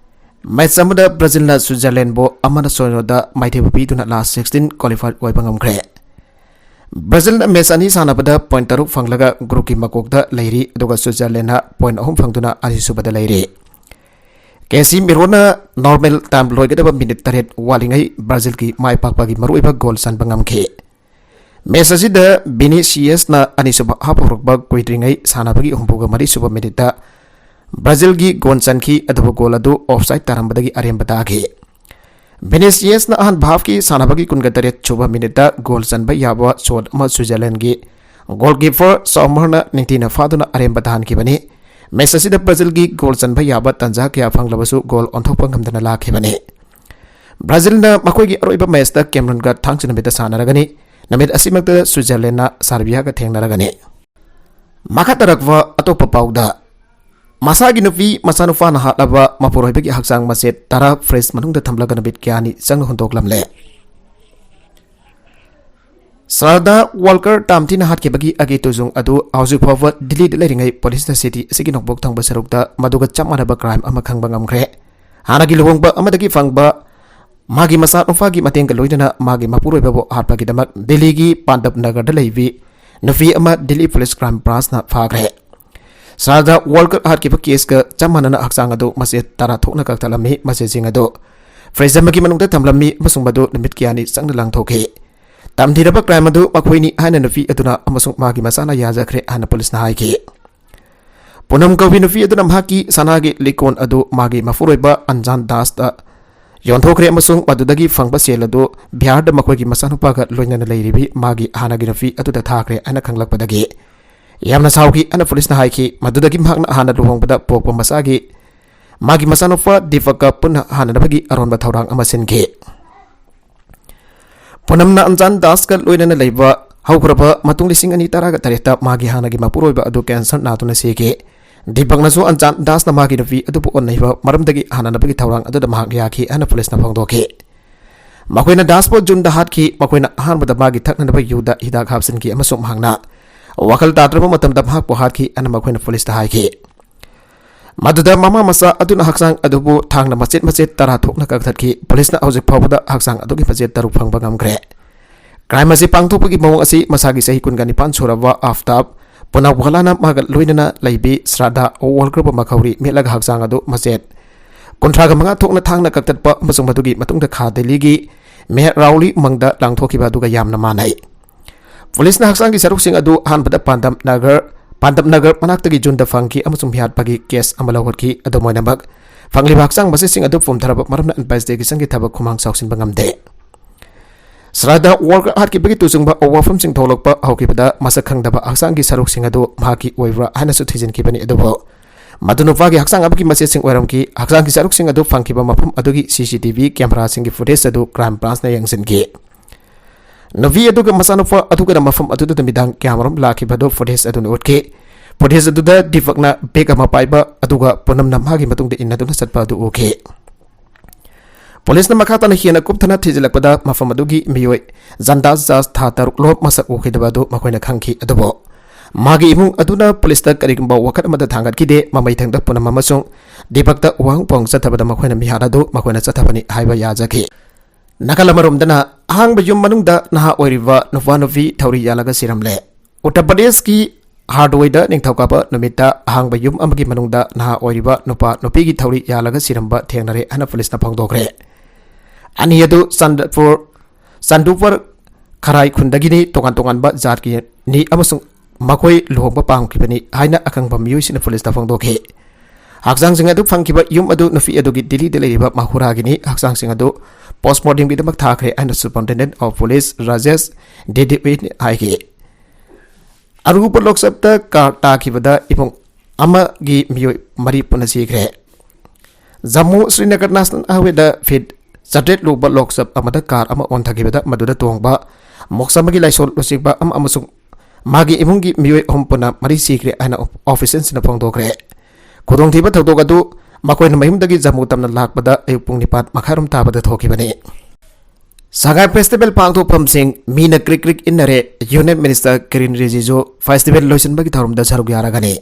match ꯑꯃꯗ Brazil ꯅ Switzerland ꯕꯨ ꯑꯃꯅ ꯁꯣꯏꯅꯣꯗ ꯃꯥꯏꯊꯤꯕ ꯄꯤꯗꯨꯅ last sixteen qualified ꯑꯣꯏꯕ ꯉꯝꯈ꯭ꯔꯦ꯫ Brazil ꯅ match ꯑꯅꯤ ꯁꯥꯟꯅꯕꯗ point ꯇꯔꯨꯛ ꯐꯪꯂꯒ group ꯀꯤ ꯃꯀꯣꯛꯇ ꯂꯩꯔꯤ, ꯑꯗꯨꯒ Switzerland ꯅ point ꯑꯍꯨꯝ ꯐꯪꯗꯨꯅ ꯑꯅꯤꯁꯨꯕꯗ ꯂꯩꯔꯤ꯫ Casemiro ꯅ normal time ꯂꯣꯏꯒꯗꯕ minute ꯇꯔꯦꯠ ꯋꯥꯠꯂꯤꯉꯩ Brazil ꯒꯤ ꯃꯥꯏ ꯄꯥꯛꯄꯒꯤ ꯃꯔꯨꯑꯣꯏꯕ goal ꯆꯟꯕ ꯉꯝꯈꯤ꯫ Match ꯑꯁꯤꯗ Vinicius ꯅ ꯑꯅꯤꯁꯨꯕ half ꯍꯧꯔꯛꯄ ꯀꯨꯏꯗ꯭ꯔꯤꯉꯩ ꯁꯥꯟꯅꯕꯒꯤ ꯍꯨꯝꯐꯨꯒ ꯃꯔꯤ ꯁꯨꯕ minute ꯇ Brazil ꯒꯤ goal ꯆꯟꯈꯤ, ꯑꯗꯨꯕꯨ goal ꯑꯗꯨ offside ꯇꯥꯔꯝꯕꯗꯒꯤ ꯑꯔꯦꯝꯕ ꯇꯥꯈꯤ꯫ Vinicius ꯅ ꯑꯍꯥꯟꯕ half ꯀꯤ ꯁꯥꯟꯅꯕꯒꯤ ꯀꯨꯟꯒ ꯇꯔꯦꯠ ꯁꯨꯕ minute ꯇ goal ꯆꯟꯕ ꯌꯥꯕ shot ꯑꯃ Switzerland ꯒꯤ goalkeeper Sommer ꯅ ꯅꯤꯡꯊꯤꯅ ꯐꯥꯗꯨꯅ ꯑꯔꯦꯝꯕ ꯇꯥꯍꯟꯈꯤꯕꯅꯤ꯫ Match ꯑꯁꯤꯗ Brazil ꯒꯤ goal ꯆꯟꯕ ꯌꯥꯕ ꯇꯥꯟꯖꯥ ꯀꯌꯥ ꯐꯪꯂꯕꯁꯨ goal ꯑꯣꯟꯊꯣꯛꯄ ꯉꯝꯗꯅ ꯂꯥꯛꯈꯤꯕꯅꯤ꯫ Brazil ꯅ ꯃꯈꯣꯏꯒꯤ ꯑꯔꯣꯏꯕ match ꯇ Cameroon ꯒ ꯊꯥꯡꯖ ꯅꯨꯃꯤꯠꯇ ꯁꯥꯟꯅꯔꯒꯅꯤ꯫ ꯅꯨꯃꯤꯠ ꯑꯁꯤꯃꯛꯇ Switzerland ꯅ Serbia ꯒ ꯊꯦꯡꯅꯔꯒꯅꯤ꯫ ꯃꯈꯥ ꯇꯥꯔꯛꯄ ꯑꯇꯣꯞꯄ ꯄꯥꯎꯗ, ꯃꯁꯥꯒꯤ ꯅꯨꯄꯤ ꯃꯆꯥꯅꯨꯄꯥꯅ ꯍꯥꯠꯂꯕ ꯃꯄꯨꯔꯣꯏꯕꯒꯤ ꯍꯛꯆꯥꯡ ꯃꯆꯦꯠ ꯇꯔꯥ fridge ꯃꯅꯨꯡꯗ ꯊꯝꯂꯒ ꯅꯨꯃꯤꯠ ꯀꯌꯥꯅꯤ ꯆꯪꯅ ꯍꯨꯟꯗꯣꯛꯂꯝꯂꯦ꯫ Sharda Walker ꯇꯥꯝꯊꯤꯅ ꯍꯥꯠꯈꯤꯕꯒꯤ ꯑꯒꯤ ꯇꯨꯖꯨꯡ ꯑꯗꯨ ꯍꯧꯖꯤꯛ ꯐꯥꯎꯕ ꯗꯤꯜꯂꯤꯗ ꯂꯩꯔꯤꯉꯩ ꯄꯨꯂꯤꯁꯅ city ꯑꯁꯤꯒꯤ ꯅꯣꯡꯄꯣꯛ ꯊꯪꯕ ꯁꯔꯨꯛꯇ ꯃꯗꯨꯒ ꯆꯞ ꯃꯥꯟꯅꯕ crime ꯑꯃ ꯈꯪꯕ ꯉꯝꯈ꯭ꯔꯦ꯫ ꯍꯥꯟꯅꯒꯤ ꯂꯨꯍꯣꯡꯕ ꯑꯃꯗꯒꯤ ꯐꯪꯕ ꯃꯥꯒꯤ ꯃꯆꯥꯅꯨꯄꯥꯒꯤ ꯃꯇꯦꯡꯒ ꯂꯣꯏꯅꯅ ꯃꯥꯒꯤ ꯃꯄꯨꯔꯣꯏꯕꯕꯨ ꯍꯥꯠꯄꯒꯤꯗꯃꯛ ꯗꯤꯜꯂꯤꯒꯤ ꯄꯥꯟꯗꯕ ꯅꯒꯔꯗ ꯂꯩꯕꯤ ꯅꯨꯄꯤ ꯑꯃ ꯗꯤꯜꯂꯤ ꯄꯨꯂꯤꯁ crime branchꯅ ꯐꯥꯈ꯭ꯔꯦ꯫ ꯁꯥꯔꯗ ꯋꯥꯜꯀꯔ ꯍꯥꯠꯈꯤꯕ ꯀꯦꯁꯀ ꯆꯞ ꯃꯥꯟꯅꯅ ꯍꯛꯆꯥꯡ ꯑꯗꯨ ꯃꯆꯦꯠ ꯇꯔꯥ ꯊꯣꯛꯅ ꯀꯛꯊꯠꯂꯝꯃꯤ꯫ ꯃꯆꯦꯠꯁꯤꯡ ꯑꯗꯨ ꯐ꯭ꯔꯤꯖ ꯑꯃꯒꯤ ꯃꯅꯨꯡꯗ ꯊꯝꯂꯝꯃꯤ ꯑꯃꯁꯨꯡ ꯃꯗꯨ ꯅꯨꯃꯤꯠ ꯀꯌꯥꯅꯤ ꯆꯪꯅ ꯂꯪꯊꯣꯛꯈꯤ꯫ ꯇꯝꯊꯤꯔꯕ ꯀ꯭ꯔꯥꯏꯝ ꯑꯗꯨ ꯃꯈꯣꯏꯅꯤ ꯍꯥꯏꯅ ꯅꯨꯄꯤ ꯑꯗꯨꯅ ꯑꯃꯁꯨꯡ ꯃꯥꯒꯤ ꯃꯆꯥꯅ ꯌꯥꯖꯈ꯭ꯔꯦ ꯍꯥꯏꯅ ꯄꯨꯂꯤꯁꯅ ꯍꯥꯏꯈꯤ꯫ ꯄꯨꯅꯝ ꯀꯧꯕꯤ ꯅꯨꯄꯤ ꯑꯗꯨꯅ ꯃꯍꯥꯛꯀꯤ ꯁꯅꯥꯒꯤ ꯂꯤꯛꯀꯣꯟ ꯑꯗꯨ ꯃꯥꯒꯤ ꯃꯄꯨꯔꯣꯏꯕ ꯑꯟꯖꯥꯟ ꯗꯥꯁꯇ ꯌꯣꯟꯊꯣꯛꯈ꯭ꯔꯦ ꯑꯃꯁꯨꯡ ꯃꯗꯨꯗꯒꯤ ꯐꯪꯕ ꯁꯦꯜ ꯑꯗꯨ ꯕꯤꯍꯥꯔꯗ ꯃꯈꯣꯏꯒꯤ ꯃꯆꯥꯅꯨꯄꯥꯒ ꯂꯣꯏꯅꯅ ꯂꯩꯔꯤꯕꯤ ꯃꯥꯒꯤ ꯍꯥꯟꯅꯒꯤ ꯅꯨꯄꯤ ꯑꯗꯨꯗ ꯊꯥꯈ꯭ꯔꯦ ꯍꯥꯏꯅ ꯈꯪꯂꯛꯄꯗꯒꯤ ꯌꯥꯝꯅ ꯁꯥꯎꯈꯤ ꯍꯥꯏꯅ ꯄꯨꯂꯤꯁꯅ ꯍꯥꯏꯈꯤ꯫ ꯃꯗꯨꯗꯒꯤ ꯃꯍꯥꯛꯅ ꯍꯥꯟꯅ ꯂꯨꯍꯣꯡꯕꯗ ꯄꯣꯛꯄ ꯃꯆꯥꯒꯤ, ꯃꯥꯒꯤ ꯃꯆꯥꯅꯨꯄꯥ ꯗꯤꯄꯛꯀ ꯄꯨꯟꯅ ꯍꯥꯟꯅꯅꯕꯒꯤ ꯑꯔꯣꯟꯕ ꯊꯧꯔꯥꯡ ꯑꯃ ꯁꯤꯟꯈꯤ꯫ ꯄꯨꯅꯝꯅ ꯑꯟꯖꯥꯟ ꯗꯥꯁꯀ ꯂꯣꯏꯅꯅ ꯂꯩꯕ ꯍꯧꯈ꯭ꯔꯕ ꯃꯇꯨꯡ ꯂꯤꯁꯤꯡ ꯑꯅꯤ ꯇꯔꯥꯒ ꯇꯔꯦꯠꯇ ꯃꯥꯒꯤ ꯍꯥꯟꯅꯒꯤ ꯃꯄꯨꯔꯣꯏꯕ ꯑꯗꯨ ꯀꯦꯟꯁꯔ ꯅꯥꯗꯨꯅ ꯁꯤꯈꯤ꯫ ꯗꯤꯄꯛꯅꯁꯨ ꯑꯟꯖꯥꯟ ꯗꯥꯁꯅ ꯃꯥꯒꯤ ꯅꯨꯄꯤ ꯑꯗꯨꯕꯨ ꯑꯣꯟꯅꯩꯕ ꯃꯔꯝꯗꯒꯤ ꯍꯥꯟꯅꯅꯕꯒꯤ ꯊꯧꯔꯥꯡ ꯑꯗꯨꯗ ꯃꯍꯥꯛ ꯌꯥꯈꯤ ꯍꯥꯏꯅ ꯄꯨꯂꯤꯁꯅ ꯐꯣꯡꯗꯣꯛꯈꯤ꯫ ꯃꯈꯣꯏꯅ ꯗꯥꯁꯄꯨ ꯖꯨꯟꯗ ꯍꯥꯠꯈꯤ꯫ ꯃꯈꯣꯏꯅ ꯑꯍꯥꯟꯕꯗ ꯃꯥꯒꯤ ꯊꯛꯅꯅꯕ ꯌꯨꯗ ꯍꯤꯗꯥꯛ ꯍꯥꯞꯆꯤꯟꯈꯤ ꯑꯃꯁꯨꯡ ꯃꯍꯥꯛꯅ ꯋꯥꯈꯜ ꯇꯥꯗ꯭ꯔꯕ ꯃꯇꯝꯗ ꯃꯍꯥꯛꯄꯨ ꯍꯥꯠꯈꯤ ꯍꯥꯏꯅ ꯃꯈꯣꯏꯅ ꯄꯨꯂꯤꯁꯇ ꯍꯥꯏꯈꯤ꯫ ꯃꯗꯨꯗ ꯃꯃꯥ ꯃꯆꯥ ꯑꯗꯨꯅ ꯍꯛꯆꯥꯡ ꯑꯗꯨꯕꯨ ꯊꯥꯡꯅ ꯃꯆꯦꯠ ꯃꯆꯦꯠ ꯇꯔꯥ ꯊꯣꯛꯅ ꯀꯛꯊꯠꯈꯤ꯫ ꯄꯨꯂꯤꯁꯅ ꯍꯧꯖꯤꯛ ꯐꯥꯎꯕꯗ ꯍꯛꯆꯥꯡ ꯑꯗꯨꯒꯤ ꯃꯆꯦꯠ ꯇꯔꯨꯛ ꯐꯪꯕ ꯉꯝꯈ꯭ꯔꯦ꯫ ꯀ꯭ꯔꯥꯏꯝ ꯑꯁꯤ ꯄꯥꯡꯊꯣꯛꯄꯒꯤ ꯃꯑꯣꯡ ꯑꯁꯤ ꯃꯁꯥꯒꯤ ꯆꯍꯤ ꯀꯨꯟꯒ ꯅꯤꯄꯥꯟ ꯁꯨꯔꯕ ꯑꯥꯐꯇꯥꯕ ꯄꯨꯅꯥꯋꯥꯂꯥꯅ ꯃꯥꯒ ꯂꯣꯏꯅꯅ ꯂꯩꯕꯤ ꯁ꯭ꯔꯥꯗꯥ ꯑꯣꯋꯥꯜꯀꯔꯕ ꯃꯈꯧꯔꯤ ꯃꯦꯠꯂꯒ ꯍꯛꯆꯥꯡ ꯑꯗꯨ ꯃꯆꯦꯠ ꯀꯨꯟꯊ꯭ꯔꯥꯒ ꯃꯉꯥ ꯊꯣꯛꯅ ꯊꯥꯡꯅ ꯀꯛꯊꯠꯄ ꯑꯃꯁꯨꯡ ꯃꯗꯨꯒꯤ ꯃꯇꯨꯡꯗ ꯈꯥ ꯗꯦꯜꯂꯤꯒꯤ ꯃꯦꯌꯔ ꯔꯥꯎꯂꯤ ꯎꯃꯪꯗ ꯂꯥꯡꯊꯣꯛꯈꯤꯕ ꯑꯗꯨꯒ ꯌꯥꯝꯅ ꯃꯥꯟꯅꯩ꯫ ꯄꯨꯂꯤꯁꯅ ꯍꯛꯆꯥꯡꯒꯤ ꯁꯔꯨꯛꯁꯤꯡ ꯑꯗꯨ ꯑꯍꯥꯟꯕꯗ ꯄꯥꯟꯗꯝ ꯅꯒꯔ, ꯄꯥꯟꯗꯝ ꯅꯒꯔ ꯃꯅꯥꯛꯇꯒꯤ ꯖꯨꯟꯗ ꯐꯪꯈꯤ ꯑꯃꯁꯨꯡ ꯃꯤꯍꯥꯠꯄꯒꯤ ꯀꯦꯁ ꯑꯃ ꯂꯧꯈꯠꯈꯤ꯫ ꯑꯗꯨꯝ ꯑꯣꯏꯅꯃꯛ, ꯐꯪꯂꯤꯕ ꯍꯛꯆꯥꯡ ꯃꯆꯦꯠꯁꯤꯡ ꯑꯗꯨ ꯄꯨꯝꯊꯔꯕ ꯃꯔꯝꯅ ꯏꯟꯚꯦꯁꯇꯤꯒꯦꯁꯟꯒꯤ ꯊꯕꯛ ꯈꯨꯃꯥꯡ ꯆꯥꯎꯁꯤꯟꯕ ꯉꯝꯗꯦ꯫ ꯁ꯭ꯔꯥꯗꯥ ꯋꯥꯜꯀꯔ ꯍꯥꯠꯈꯤꯕꯒꯤ ꯇꯨꯆꯨꯡꯕ ꯋꯥꯐꯝꯁꯤꯡ ꯊꯣꯛꯂꯛꯄ ꯍꯧꯈꯤꯕꯗ ꯃꯁꯛ ꯈꯪꯗꯕ ꯍꯛꯆꯥꯡꯒꯤ ꯁꯔꯨꯛꯁꯤꯡ ꯑꯗꯨ ꯃꯍꯥꯛꯀꯤ ꯑꯣꯏꯕ꯭ꯔꯥ ꯍꯥꯏꯅꯁꯨ ꯊꯤꯖꯤꯟꯈꯤꯕꯅꯤ, ꯑꯗꯨꯕꯨ ꯃꯗꯨ ꯅꯨꯄꯥꯒꯤ ꯍꯛꯆꯥꯡ ꯑꯃꯒꯤ ꯃꯆꯦꯠꯁꯤꯡ ꯑꯣꯏꯔꯝꯈꯤ꯫ ꯍꯛꯆꯥꯡꯒꯤ ꯁꯔꯨꯛꯁꯤꯡ ꯑꯗꯨ ꯐꯪꯈꯤꯕ ꯃꯐꯝ ꯑꯗꯨꯒꯤ ꯁꯤ ꯁꯤ ꯇꯤ ꯚꯤ ꯀꯦꯃꯦꯔꯥꯁꯤꯡꯒꯤ ꯐꯨꯇꯦꯖ ꯑꯗꯨ ꯀ꯭ꯔꯥꯏꯝ ꯕ꯭ꯔꯥꯟꯁꯅ ꯌꯦꯡꯁꯤꯟꯈꯤ꯫ ꯅꯨꯄꯤ ꯑꯗꯨꯒ ꯃꯆꯥꯅꯨꯄꯥ ꯑꯗꯨꯒꯅ ꯃꯐꯝ ꯑꯗꯨꯗ ꯅꯨꯃꯤꯗꯥꯡ ꯀꯌꯥꯃꯔꯨꯝ ꯂꯥꯛꯈꯤꯕꯗꯨ ꯐꯨꯇꯦꯖ ꯑꯗꯨꯅ ꯎꯠꯈꯤ꯫ ꯐꯨꯇꯦꯖ ꯑꯗꯨꯗ ꯗꯤꯄꯛꯅ ꯕꯦꯒ ꯑꯃ ꯄꯥꯏꯕ ꯑꯗꯨꯒ ꯄꯨꯅꯝꯅ ꯃꯥꯒꯤ ꯃꯇꯨꯡꯗ ꯏꯟꯅꯗꯨꯅ ꯆꯠꯄ ꯑꯗꯨ ꯎꯈꯤ꯫ ꯄꯨꯂꯤꯁꯅ ꯃꯈꯥ ꯇꯥꯅ ꯍꯦꯟꯅ ꯀꯨꯞꯊꯅ ꯊꯤꯖꯤꯜꯂꯛꯄꯗ ꯃꯐꯝ ꯑꯗꯨꯒꯤ ꯃꯤꯑꯣꯏ ꯖꯟꯗꯥꯁ ꯖꯥꯁ ꯊꯥ ꯇꯔꯨꯛ ꯂꯣꯞ ꯃꯁꯛ ꯎꯈꯤꯗꯕ ꯑꯗꯨ ꯃꯈꯣꯏꯅ ꯈꯪꯈꯤ꯫ ꯑꯗꯨꯕꯨ ꯃꯥꯒꯤ ꯏꯃꯨꯡ ꯑꯗꯨꯅ ꯄꯨꯂꯤꯁꯇ ꯀꯔꯤꯒꯨꯝꯕ ꯋꯥꯀꯠ ꯑꯃꯗ ꯊꯥꯡꯒꯠꯈꯤꯗꯦ꯫ ꯃꯃꯩ ꯊꯪꯗ ꯄꯨꯅꯝ ꯑꯃꯁꯨꯡ ꯗꯤꯄꯛꯇ ꯋꯥꯍꯪ ꯄꯥꯎꯍꯪ ꯆꯠꯊꯕꯗ ꯃꯈꯣꯏꯅ ꯃꯤꯍꯥꯠ ꯑꯗꯨ ꯃꯈꯣꯏꯅ ꯆꯠꯊꯕꯅꯤ ꯍꯥꯏꯕ ꯌꯥꯖꯈꯤ꯫ ꯅꯥꯀꯜ ꯑꯃꯔꯣꯝꯗꯅ ꯑꯍꯥꯡꯕ ꯌꯨꯝ ꯃꯅꯨꯡꯗ ꯅꯍꯥ ꯑꯣꯏꯔꯤꯕ ꯅꯨꯄꯥ ꯅꯨꯄꯤ ꯊꯧꯔꯤ ꯌꯥꯜꯂꯒ ꯁꯤꯔꯝꯂꯦ꯫ ꯎꯠꯇꯔ ꯄ꯭ꯔꯗꯦꯁꯀꯤ ꯍꯥꯔꯗꯋꯦꯗ ꯅꯤꯡꯊꯧꯀꯥꯕ ꯅꯨꯃꯤꯠꯇ ꯑꯍꯥꯡꯕ ꯌꯨꯝ ꯑꯃꯒꯤ ꯃꯅꯨꯡꯗ ꯅꯍꯥ ꯑꯣꯏꯔꯤꯕ ꯅꯨꯄꯥ ꯅꯨꯄꯤꯒꯤ ꯊꯧꯔꯤ ꯌꯥꯜꯂꯒ ꯁꯤꯔꯝꯕ ꯊꯦꯡꯅꯔꯦ ꯍꯥꯏꯅ ꯄꯨꯂꯤꯁꯅ ꯐꯣꯡꯗꯣꯛꯈ꯭ꯔꯦ꯫ ꯑꯅꯤ ꯑꯗꯨ ꯆꯥꯟꯗꯄꯨꯔ, ꯆꯥꯟꯗꯨꯄꯔ ꯈꯔꯥꯏ ꯈꯨꯟꯗꯒꯤꯅꯤ, ꯇꯣꯉꯥꯟ ꯇꯣꯉꯥꯟꯕ ꯖꯥꯠꯀꯤꯅꯤ ꯑꯃꯁꯨꯡ ꯃꯈꯣꯏ ꯂꯨꯍꯣꯡꯕ ꯄꯥꯝꯈꯤꯕꯅꯤ ꯍꯥꯏꯅ ꯑꯈꯪꯕ ꯃꯤꯑꯣꯏꯁꯤꯡꯅ ꯄꯨꯂꯤꯁꯇ ꯐꯣꯡꯗꯣꯛꯈꯤ꯫ ꯍꯛꯆꯥꯡꯁꯤꯡ ꯑꯗꯨ ꯐꯪꯈꯤꯕ ꯌꯨꯝ ꯑꯗꯨ ꯅꯨꯄꯤ ꯑꯗꯨꯒꯤ ꯗꯤꯜꯂꯤꯗ ꯂꯩꯔꯤꯕ ꯃꯍꯨꯔꯥꯒꯤꯅꯤ꯫ ꯍꯛꯆꯥꯡꯁꯤꯡ ꯑꯗꯨ ꯄꯣꯁ꯭ꯠꯃꯣꯔꯇꯦꯝꯒꯤꯗꯃꯛ ꯊꯥꯈ꯭ꯔꯦ ꯍꯥꯏꯅ Superintendent of Police ꯔꯥꯖꯦꯁ ꯗꯤꯗꯤꯋꯤꯅ ꯍꯥꯏꯈꯤ꯫ ꯑꯔꯨꯒꯨꯄ ꯂꯣꯛꯆꯞꯇ ꯀꯥꯔ ꯇꯥꯈꯤꯕꯗ ꯏꯃꯨꯡ ꯑꯃꯒꯤ ꯃꯤꯑꯣꯏ ꯃꯔꯤ ꯄꯨꯟꯅ ꯁꯤꯈ꯭ꯔꯦ꯫ ꯖꯝꯃꯨ ꯁ꯭ꯔꯤꯅꯒꯔ ꯅꯦꯁꯅꯦꯜ ꯍꯥꯏꯋꯦꯗ ꯐꯤꯠ ꯆꯥꯇ꯭ꯔꯦꯠ ꯂꯨꯕ ꯂꯣꯛꯆꯞ ꯑꯃꯗ ꯀꯥꯔ ꯑꯃ ꯑꯣꯟꯊꯈꯤꯕꯗ ꯃꯗꯨꯗ ꯇꯣꯡꯕ ꯃꯣꯛꯁ ꯑꯃꯒꯤ ꯂꯥꯏꯁꯣꯟ ꯂꯨꯆꯤꯡꯕ ꯑꯃ ꯑꯃꯁꯨꯡ ꯃꯥꯒꯤ ꯏꯃꯨꯡꯒꯤ ꯃꯤꯑꯣꯏ ꯑꯍꯨꯝ ꯄꯨꯟꯅ ꯃꯔꯤ ꯁꯤꯈ꯭ꯔꯦ ꯍꯥꯏꯅ ꯑꯣꯐꯤꯁꯤꯌꯦꯜꯁꯤꯡꯅ ꯐꯣꯡꯗꯣꯛꯈ꯭ꯔꯦ꯫ ꯈꯨꯗꯣꯡꯊꯤꯕ ꯊꯧꯗꯣꯛ ꯑꯗꯨ ꯃꯈꯣꯏꯅ ꯃꯌꯨꯝꯗꯒꯤ ꯖꯝꯃꯨ ꯇꯝꯅ ꯂꯥꯛꯄꯗ ꯑꯌꯨꯛ ꯄꯨꯡ ꯅꯤꯄꯥꯟ ꯃꯈꯥꯏꯔꯣꯝ ꯇꯥꯕꯗ ꯊꯣꯛꯈꯤꯕꯅꯤ꯫ ꯁꯉꯥꯏ ꯐꯦꯁꯇꯤꯚꯦꯜ ꯄꯥꯡꯊꯣꯛꯐꯝꯁꯤꯡ ꯃꯤꯅ ꯀ꯭ꯔꯤꯛ ꯀ꯭ꯔꯤꯛ ꯏꯟꯅꯔꯦ꯫ ꯌꯨꯅꯤꯌꯟ ꯃꯤꯅꯤꯁꯇꯔ ꯀꯤꯔꯦꯟ ꯔꯤꯖꯤꯖꯨ ꯐꯦꯁꯇꯤꯚꯦꯜ ꯂꯣꯏꯁꯤꯟꯕꯒꯤ ꯊꯧꯔꯝꯗ ꯁꯔꯨꯛ ꯌꯥꯔꯒꯅꯤ꯫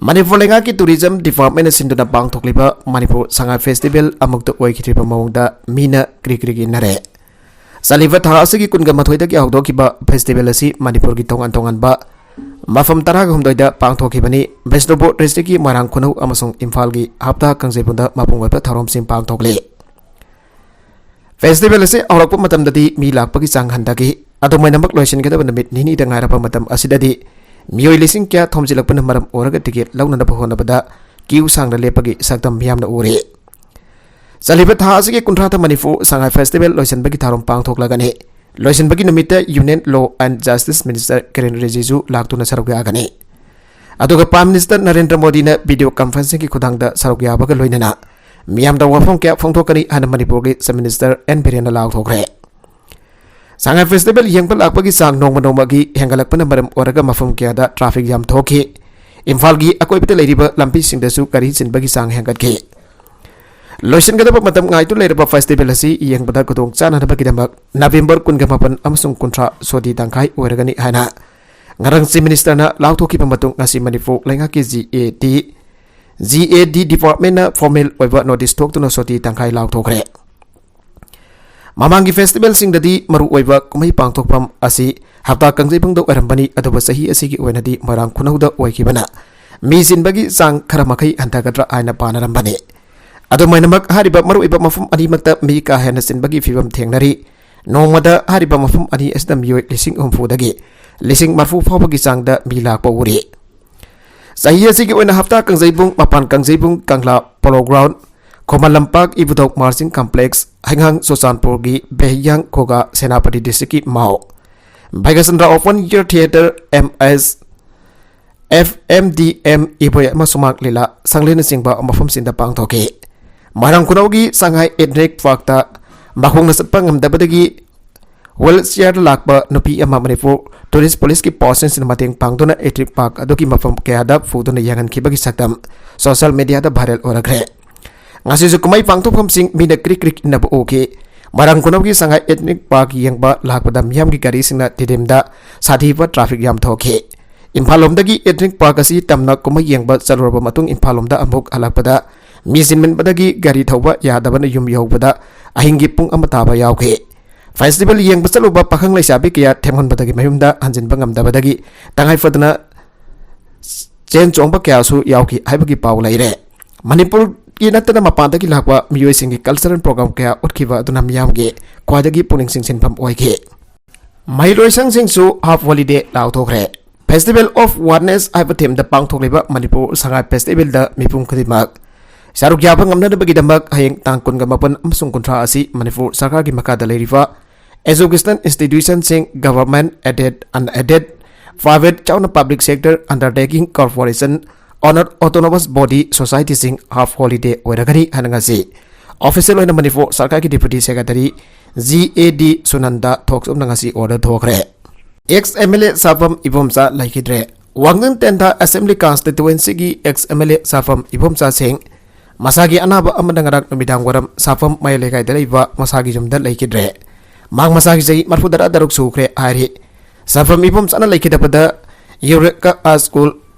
ꯃꯅꯤꯄꯨꯔ ꯂꯩꯉꯥꯛꯀꯤ ꯇꯨꯔꯤꯖꯝ ꯗꯤꯄꯥꯔꯠꯃꯦꯟꯅ ꯁꯤꯟꯗꯨꯅ ꯄꯥꯡꯊꯣꯛꯂꯤꯕ ꯃꯅꯤꯄꯨꯔ ꯁꯉꯥꯏ ꯐꯦꯁꯇꯤꯚꯦꯜ ꯑꯃꯨꯛꯇ ꯑꯣꯏꯈꯤꯗ꯭ꯔꯤꯕ ꯃꯑꯣꯡꯗ ꯃꯤꯅ ꯀ꯭ꯔꯤꯛ ꯀ꯭ꯔꯤꯛ ꯏꯟꯅꯔꯦ꯫ ꯆꯠꯂꯤꯕ ꯊꯥ ꯑꯁꯤꯒꯤ ꯀꯨꯟꯒ ꯃꯥꯊꯣꯏꯗꯒꯤ ꯍꯧꯗꯣꯛꯈꯤꯕ ꯐꯦꯁꯇꯤꯚꯦꯜ ꯑꯁꯤ ꯃꯅꯤꯄꯨꯔꯒꯤ ꯇꯣꯉꯥꯟ ꯇꯣꯉꯥꯟꯕ ꯃꯐꯝ ꯇꯔꯥꯒ ꯍꯨꯝꯗꯣꯏꯗ ꯄꯥꯡꯊꯣꯛꯈꯤꯕꯅꯤ꯫ ꯕꯤꯁꯅꯨꯄꯨꯔ ꯗꯤꯁꯇ꯭ꯔꯤꯛꯀꯤ ꯃꯣꯏꯔꯥꯡ ꯈꯨꯅꯧ ꯑꯃꯁꯨꯡ ꯏꯝꯐꯥꯜꯒꯤ ꯍꯞꯇꯥ ꯀꯥꯡꯖꯩꯕꯨꯡꯗ ꯃꯄꯨꯡ ꯑꯣꯏꯕ ꯊꯧꯔꯝꯁꯤꯡ ꯄꯥꯡꯊꯣꯛꯂꯤ꯫ ꯐꯦꯁꯇꯤꯚꯦꯜ ꯑꯁꯤ ꯍꯧꯔꯛꯄ ꯃꯇꯝꯗꯗꯤ ꯃꯤ ꯂꯥꯛꯄꯒꯤ ꯆꯥꯡ ꯍꯟꯊꯈꯤ꯫ ꯑꯗꯨꯃꯥꯏꯅꯃꯛ ꯂꯣꯏꯁꯤꯟꯒꯗꯕ ꯅꯨꯃꯤꯠ ꯅꯤꯅꯤꯗ ꯉꯥꯏꯔꯕ ꯃꯇꯝ ꯑꯁꯤꯗꯗꯤ ꯃꯤꯑꯣꯏ ꯂꯤꯁꯤꯡ ꯀꯌꯥ ꯊꯣꯝꯖꯤꯜꯂꯛꯄꯅ ꯃꯔꯝ ꯑꯣꯏꯔꯒ ꯇꯤꯀꯦꯠ ꯂꯧꯅꯅꯕ ꯍꯣꯠꯅꯕꯗ ꯀ꯭ꯌꯨ ꯁꯥꯡꯅ ꯂꯦꯞꯄꯒꯤ ꯁꯛꯇꯝ ꯃꯤꯌꯥꯝꯅ ꯎꯔꯤ꯫ ꯆꯠꯂꯤꯕ ꯊꯥ ꯑꯁꯤꯒꯤ ꯀꯨꯟꯊ꯭ꯔꯥꯗ ꯃꯅꯤꯄꯨꯔ ꯁꯉꯥꯏ ꯐꯦꯁꯇꯤꯚꯦꯜ ꯂꯣꯏꯁꯤꯟꯕꯒꯤ ꯊꯧꯔꯝ ꯄꯥꯡꯊꯣꯛꯂꯒꯅꯤ꯫ ꯂꯣꯏꯁꯤꯟꯕꯒꯤ ꯅꯨꯃꯤꯠꯇ union law and justice minister Kiren Rijiju ꯂꯥꯛꯇꯨꯅ ꯁꯔꯨꯛ ꯌꯥꯒꯅꯤ꯫ ꯑꯗꯨꯒ ꯄ꯭ꯔꯥꯏꯝ ꯃꯤꯅꯤꯁꯇꯔ ꯅꯔꯦꯟꯗ꯭ꯔ ꯃꯣꯗꯤꯅ ꯚꯤꯗꯤꯑꯣ ꯀꯟꯐꯔꯦꯟꯁꯤꯡꯒꯤ ꯈꯨꯊꯥꯡꯗ ꯁꯔꯨꯛ ꯌꯥꯕꯒ ꯂꯣꯏꯅꯅ ꯃꯤꯌꯥꯝꯗ ꯋꯥꯐꯝ ꯀꯌꯥ ꯐꯣꯡꯗꯣꯛꯀꯅꯤ ꯍꯥꯏꯅ ꯃꯅꯤꯄꯨꯔꯒꯤ ꯆꯤꯐ ꯃꯤꯅꯤꯁꯇꯔ ꯑꯦꯟ ꯕꯤꯔꯦꯟꯅ ꯂꯥꯎꯊꯣꯛꯈ꯭ꯔꯦ꯫ ꯁꯉꯥꯏ ꯐꯦꯁꯇꯤꯚꯦꯜ ꯌꯦꯡꯕ ꯂꯥꯛꯄꯒꯤ ꯆꯥꯡ ꯅꯣꯡꯃ ꯅꯣꯡꯃꯒꯤ ꯍꯦꯟꯒꯠꯂꯛꯄꯅ ꯃꯔꯝ ꯑꯣꯏꯔꯒ ꯃꯐꯝ ꯀꯌꯥꯗ ꯇ꯭ꯔꯥꯐꯤꯛ ꯌꯥꯝ ꯊꯣꯛꯈꯤ꯫ ꯏꯝꯐꯥꯜꯒꯤ ꯑꯀꯣꯏꯕꯗ ꯂꯩꯔꯤꯕ ꯂꯝꯕꯤꯁꯤꯡꯗꯁꯨ ꯒꯥꯔꯤ ꯆꯤꯟꯕꯒꯤ ꯆꯥꯡ ꯍꯦꯟꯒꯠꯈꯤ꯫ ꯂꯣꯏꯁꯤꯟꯒꯗꯕ ꯃꯇꯝ ꯉꯥꯏꯗꯨꯅ ꯂꯩꯔꯕ ꯐꯦꯁꯇꯤꯚꯦꯜ ꯑꯁꯤ ꯌꯦꯡꯕꯗ ꯈꯨꯗꯣꯡ ꯆꯥꯅꯅꯕꯒꯤꯗꯃꯛ ꯅꯕꯦꯝꯕꯔ ꯀꯨꯟꯒ ꯃꯥꯄꯟ ꯑꯃꯁꯨꯡ ꯀꯨꯟꯊ꯭ꯔꯥ ꯁꯣꯇꯤ ꯇꯪꯈꯥꯏ ꯑꯣꯏꯔꯒꯅꯤ ꯍꯥꯏꯅ ꯉꯔꯥꯡ ꯆꯤꯐ ꯃꯤꯅꯤꯁꯇꯔꯅ ꯂꯥꯎꯊꯣꯛꯈꯤꯕ ꯃꯇꯨꯡ ꯉꯁꯤ ꯃꯅꯤꯄꯨꯔ ꯂꯩꯉꯥꯛꯀꯤ G A D, G A D ꯗꯤꯄꯥꯔꯠꯃꯦꯟꯅ ꯐꯣꯔꯃꯦꯜ ꯑꯣꯏꯕ ꯅꯣꯇꯤꯁ ꯊꯣꯛꯇꯨꯅ ꯁꯣꯇꯤ ꯇꯪꯈꯥꯏ ꯂꯥꯎꯊꯣꯛꯈ꯭ꯔꯦ꯫ ꯃꯃꯥꯡꯒꯤ ꯐꯦꯁꯇꯤꯚꯦꯜꯁꯤꯡꯗꯗꯤ ꯃꯔꯨꯑꯣꯏꯕ ꯀꯨꯝꯍꯩ ꯄꯥꯡꯊꯣꯛꯐꯝ ꯑꯁꯤ ꯍꯞꯇꯥ ꯀꯥꯡꯖꯩꯕꯨꯡꯗ ꯑꯣꯏꯔꯝꯕꯅꯤ, ꯑꯗꯨꯕꯨ ꯆꯍꯤ ꯑꯁꯤꯒꯤ ꯑꯣꯏꯅꯗꯤ ꯃꯣꯏꯔꯥꯡ ꯈꯨꯅꯧꯗ ꯑꯣꯏꯈꯤꯕꯅ ꯃꯤ ꯆꯤꯟꯕꯒꯤ ꯆꯥꯡ ꯈꯔ ꯃꯈꯩ ꯍꯟꯊꯒꯗ꯭ꯔꯥ ꯍꯥꯏꯅ ꯄꯥꯅꯔꯝꯕꯅꯤ꯫ ꯑꯗꯨꯃꯥꯏꯅꯃꯛ, ꯍꯥꯏꯔꯤꯕ ꯃꯔꯨꯑꯣꯏꯕ ꯃꯐꯝ ꯑꯅꯤꯃꯛꯇ ꯃꯤ ꯀꯥ ꯍꯦꯟꯅ ꯆꯤꯟꯕꯒꯤ ꯐꯤꯕꯝ ꯊꯦꯡꯅꯔꯤ꯫ ꯅꯣꯡꯃꯗ ꯍꯥꯏꯔꯤꯕ ꯃꯐꯝ ꯑꯅꯤ ꯑꯁꯤꯗ ꯃꯤꯑꯣꯏ ꯂꯤꯁꯤꯡ ꯍꯨꯝꯐꯨꯗꯒꯤ ꯂꯤꯁꯤꯡ ꯃꯔꯐꯨ ꯐꯥꯎꯕꯒꯤ ꯆꯥꯡꯗ ꯃꯤ ꯂꯥꯛꯄ ꯎꯔꯤ꯫ ꯆꯍꯤ ꯑꯁꯤꯒꯤ ꯑꯣꯏꯅ ꯍꯞꯇꯥ ꯀꯥꯡꯖꯩꯕꯨꯡ, ꯃꯄꯥꯟ ꯀꯥꯡꯖꯩꯕꯨꯡ, ꯀꯪꯂꯥ ꯄꯣꯂꯣ ꯒ꯭ꯔꯥꯎꯟ, ꯈꯨꯃꯟ ꯂꯝꯄꯥꯛ, ꯏꯕꯨꯙꯧ ꯃꯥꯔꯆꯤꯡ ꯀꯝꯄ꯭ꯂꯦꯛꯁ, ꯍꯩꯉꯥꯡ ꯆꯨꯔꯆꯥꯟꯄꯨꯔꯒꯤ ꯕꯦꯍꯤꯌꯥꯡ ꯈꯨꯒꯥ, ꯁꯦꯅꯥꯄꯇꯤ ꯗꯤꯁꯇ꯭ꯔꯤꯛꯀꯤ ꯃꯥꯎ, Bhagyachandra open year theatre, M ꯑꯦꯁ, ꯑꯦꯐ ꯑꯦꯝ ꯗꯤ ꯑꯦꯝ, ꯏꯕꯣꯌꯥꯏꯃ ꯁꯨꯃꯥꯡ ꯂꯤꯂꯥ ꯁꯪꯂꯦꯟꯅꯆꯤꯡꯕ ꯃꯐꯝꯁꯤꯡꯗ ꯄꯥꯡꯊꯣꯛꯈꯤ꯫ ꯃꯣꯏꯔꯥꯡ ꯈꯨꯅꯧꯒꯤ ꯁꯉꯥꯏ ꯏꯊꯅꯤꯛ ꯄꯥꯔꯛꯇ ꯃꯈꯣꯡꯅ ꯆꯠꯄ ꯉꯝꯗꯕꯗꯒꯤ ꯋꯤꯜ ꯆꯤꯌꯔꯗ ꯂꯥꯛꯄ ꯅꯨꯄꯤ ꯑꯃ ꯃꯅꯤꯄꯨꯔ ꯇꯨꯔꯤꯁ ꯄꯨꯂꯤꯁꯀꯤ ꯄꯥꯔꯁꯟꯁꯤꯡꯅ ꯃꯇꯦꯡ ꯄꯥꯡꯗꯨꯅ ꯏꯊꯅꯤꯛ ꯄꯥꯔꯛ ꯑꯗꯨꯒꯤ ꯃꯐꯝ ꯀꯌꯥꯗ ꯄꯨꯗꯨꯅ ꯌꯦꯡꯍꯟꯈꯤꯕꯒꯤ ꯁꯛꯇꯝ ꯁꯣꯁꯤꯌꯦꯜ ꯃꯤꯗꯤꯌꯥꯗ ꯚꯥꯏꯔꯦꯜ ꯑꯣꯏꯔꯛꯈ꯭ꯔꯦ꯫ ꯉꯁꯤꯁꯨ ꯀꯨꯝꯍꯩ ꯄꯥꯡꯊꯣꯛꯐꯝꯁꯤꯡ ꯃꯤꯅ ꯀ꯭ꯔꯤꯛ ꯀ꯭ꯔꯤꯛ ꯏꯟꯅꯕ ꯎꯈꯤ꯫ ꯃꯣꯏꯔꯥꯡ ꯈꯨꯅꯧꯒꯤ ꯁꯉꯥꯏ ꯏꯊꯅꯤꯛ ꯄꯥꯔꯛ ꯌꯦꯡꯕ ꯂꯥꯛꯄꯗ ꯃꯤꯌꯥꯝꯒꯤ ꯒꯥꯔꯤꯁꯤꯡꯅ ꯊꯤꯗꯤꯝꯗ ꯁꯥꯊꯤꯕ ꯇ꯭ꯔꯥꯐꯤꯛ ꯌꯥꯝ ꯊꯣꯛꯈꯤ꯫ ꯏꯝꯐꯥꯜ ꯂꯣꯝꯗꯒꯤ ꯏꯊꯅꯤꯛ ꯄꯥꯔꯛ ꯑꯁꯤ ꯇꯝꯅ ꯀꯨꯝꯍꯩ ꯌꯦꯡꯕ ꯆꯠꯂꯨꯔꯕ ꯃꯇꯨꯡ ꯏꯝꯐꯥꯜ ꯂꯣꯝꯗ ꯑꯃꯨꯛ ꯍꯜꯂꯛꯄꯗ ꯃꯤ ꯆꯤꯟꯃꯟꯕꯗꯒꯤ ꯒꯥꯔꯤ ꯊꯧꯕ ꯌꯥꯗꯕꯅ ꯌꯨꯝ ꯌꯧꯕꯗ ꯑꯍꯤꯡꯒꯤ ꯄꯨꯡ ꯑꯃ ꯇꯥꯕ ꯌꯥꯎꯈꯤ꯫ ꯐꯦꯁꯇꯤꯚꯦꯜ ꯌꯦꯡꯕ ꯆꯠꯂꯨꯕ ꯄꯥꯈꯪ ꯂꯩꯁꯥꯕꯤ ꯀꯌꯥ ꯊꯦꯡꯃꯟꯕꯗꯒꯤ ꯃꯌꯨꯝꯗ ꯍꯟꯖꯤꯟꯕ ꯉꯝꯗꯕꯗꯒꯤ ꯇꯉꯥꯏ ꯐꯗꯅ ꯆꯦꯟ ꯆꯣꯡꯕ ꯀꯌꯥꯁꯨ ꯌꯥꯎꯈꯤ ꯍꯥꯏꯕꯒꯤ ꯄꯥꯎ ꯂꯩꯔꯦ꯫ ꯃꯅꯤꯄꯨꯔꯒꯤ ꯅꯠꯇꯅ ꯃꯄꯥꯟꯗꯒꯤ ꯂꯥꯛꯄ ꯃꯤꯑꯣꯏꯁꯤꯡꯒꯤ ꯀꯜꯆꯔꯦꯜ ꯄ꯭ꯔꯣꯒ꯭ꯔꯥꯝ ꯀꯌꯥ ꯎꯠꯈꯤꯕ ꯑꯗꯨꯅ ꯃꯤꯌꯥꯝꯒꯤ ꯈ꯭ꯋꯥꯏꯗꯒꯤ ꯄꯨꯛꯅꯤꯡ ꯆꯤꯡꯁꯤꯟꯐꯝ ꯑꯣꯏꯈꯤ꯫ ꯃꯍꯩꯂꯣꯏꯁꯪꯁꯤꯡꯁꯨ half holiday ꯂꯥꯎꯊꯣꯛꯈ꯭ꯔꯦ꯫ Festival of oneness ꯍꯥꯏꯕ ꯊꯤꯝꯗ ꯄꯥꯡꯊꯣꯛꯂꯤꯕ ꯃꯅꯤꯄꯨꯔ ꯁꯉꯥꯏ ꯐꯦꯁꯇꯤꯚꯦꯜꯗ ꯃꯤꯄꯨꯝ ꯈꯨꯗꯤꯡꯃꯛ ꯁꯔꯨꯛ ꯌꯥꯕ ꯉꯝꯅꯅꯕꯒꯤꯗꯃꯛ ꯍꯌꯦꯡ ꯇꯥꯡ ꯀꯨꯟꯒ ꯃꯥꯄꯟ ꯑꯃꯁꯨꯡ ꯀꯨꯟꯊ꯭ꯔꯥ ꯑꯁꯤ ꯃꯅꯤꯄꯨꯔ ꯁꯔꯀꯥꯔꯒꯤ ꯃꯈꯥꯗ ꯂꯩꯔꯤꯕ educational institutionꯁꯤꯡ, government aided, unaided, private ꯌꯥꯎꯅ public sector undertaking, corporation, autonomous body, societyꯁꯤꯡ ꯍꯥꯐ ꯍꯣꯂꯤꯗꯦ ꯑꯣꯏꯔꯒꯅꯤ ꯍꯥꯏꯅ ꯉꯁꯤ ꯑꯣꯐꯤꯁꯤꯌꯦꯜ ꯑꯣꯏꯅ ꯃꯅꯤꯄꯨꯔ ꯁꯔꯀꯥꯔꯒꯤ ꯗꯦꯄ꯭ꯌꯨꯇꯤ ꯁꯦꯀ꯭ꯔꯦꯇꯔꯤ ꯖꯤ ꯑꯦ ꯗꯤ ꯁꯨꯅꯟꯗ ꯊꯣꯛꯆꯨꯝꯅ ꯉꯁꯤ ꯑꯣꯔꯗꯔ ꯊꯣꯛꯈ꯭ꯔꯦ꯫ X M L A Sapam Ibomcha ꯂꯩꯈꯤꯗ꯭ꯔꯦ꯫ ꯋꯥꯡꯖꯤꯡ ꯇꯦꯟꯊꯥ ꯑꯦꯁꯦꯝꯕ꯭ꯂꯤ ꯀꯟꯁꯇꯤꯇ꯭ꯋꯦꯟꯁꯤꯒꯤ X M L A Sapam Ibomcha ꯁꯤꯡ ꯃꯁꯥꯒꯤ ꯑꯅꯥꯕ ꯑꯃꯅ ꯉꯔꯥꯡ ꯅꯨꯃꯤꯗꯥꯡ ꯋꯥꯏꯔꯝ ꯁꯥꯐꯝ ꯃꯌꯥꯏ ꯂꯩꯀꯥꯏꯗ ꯂꯩꯕ ꯃꯁꯥꯒꯤ ꯌꯨꯝꯗ ꯂꯩꯈꯤꯗ꯭ꯔꯦ꯫ ꯃꯍꯥꯛ ꯃꯁꯥꯒꯤ ꯆꯍꯤ ꯃꯔꯐꯨ ꯇꯔꯥ ꯇꯔꯨꯛ ꯁꯨꯈ꯭ꯔꯦ ꯍꯥꯏꯔꯤ꯫ ꯁꯥꯐꯝ ꯏꯕꯣꯝꯆꯥꯅ ꯂꯩꯈꯤꯗꯕꯗ ꯌꯨꯔꯦꯀꯥ ꯁ꯭ꯀꯨꯜ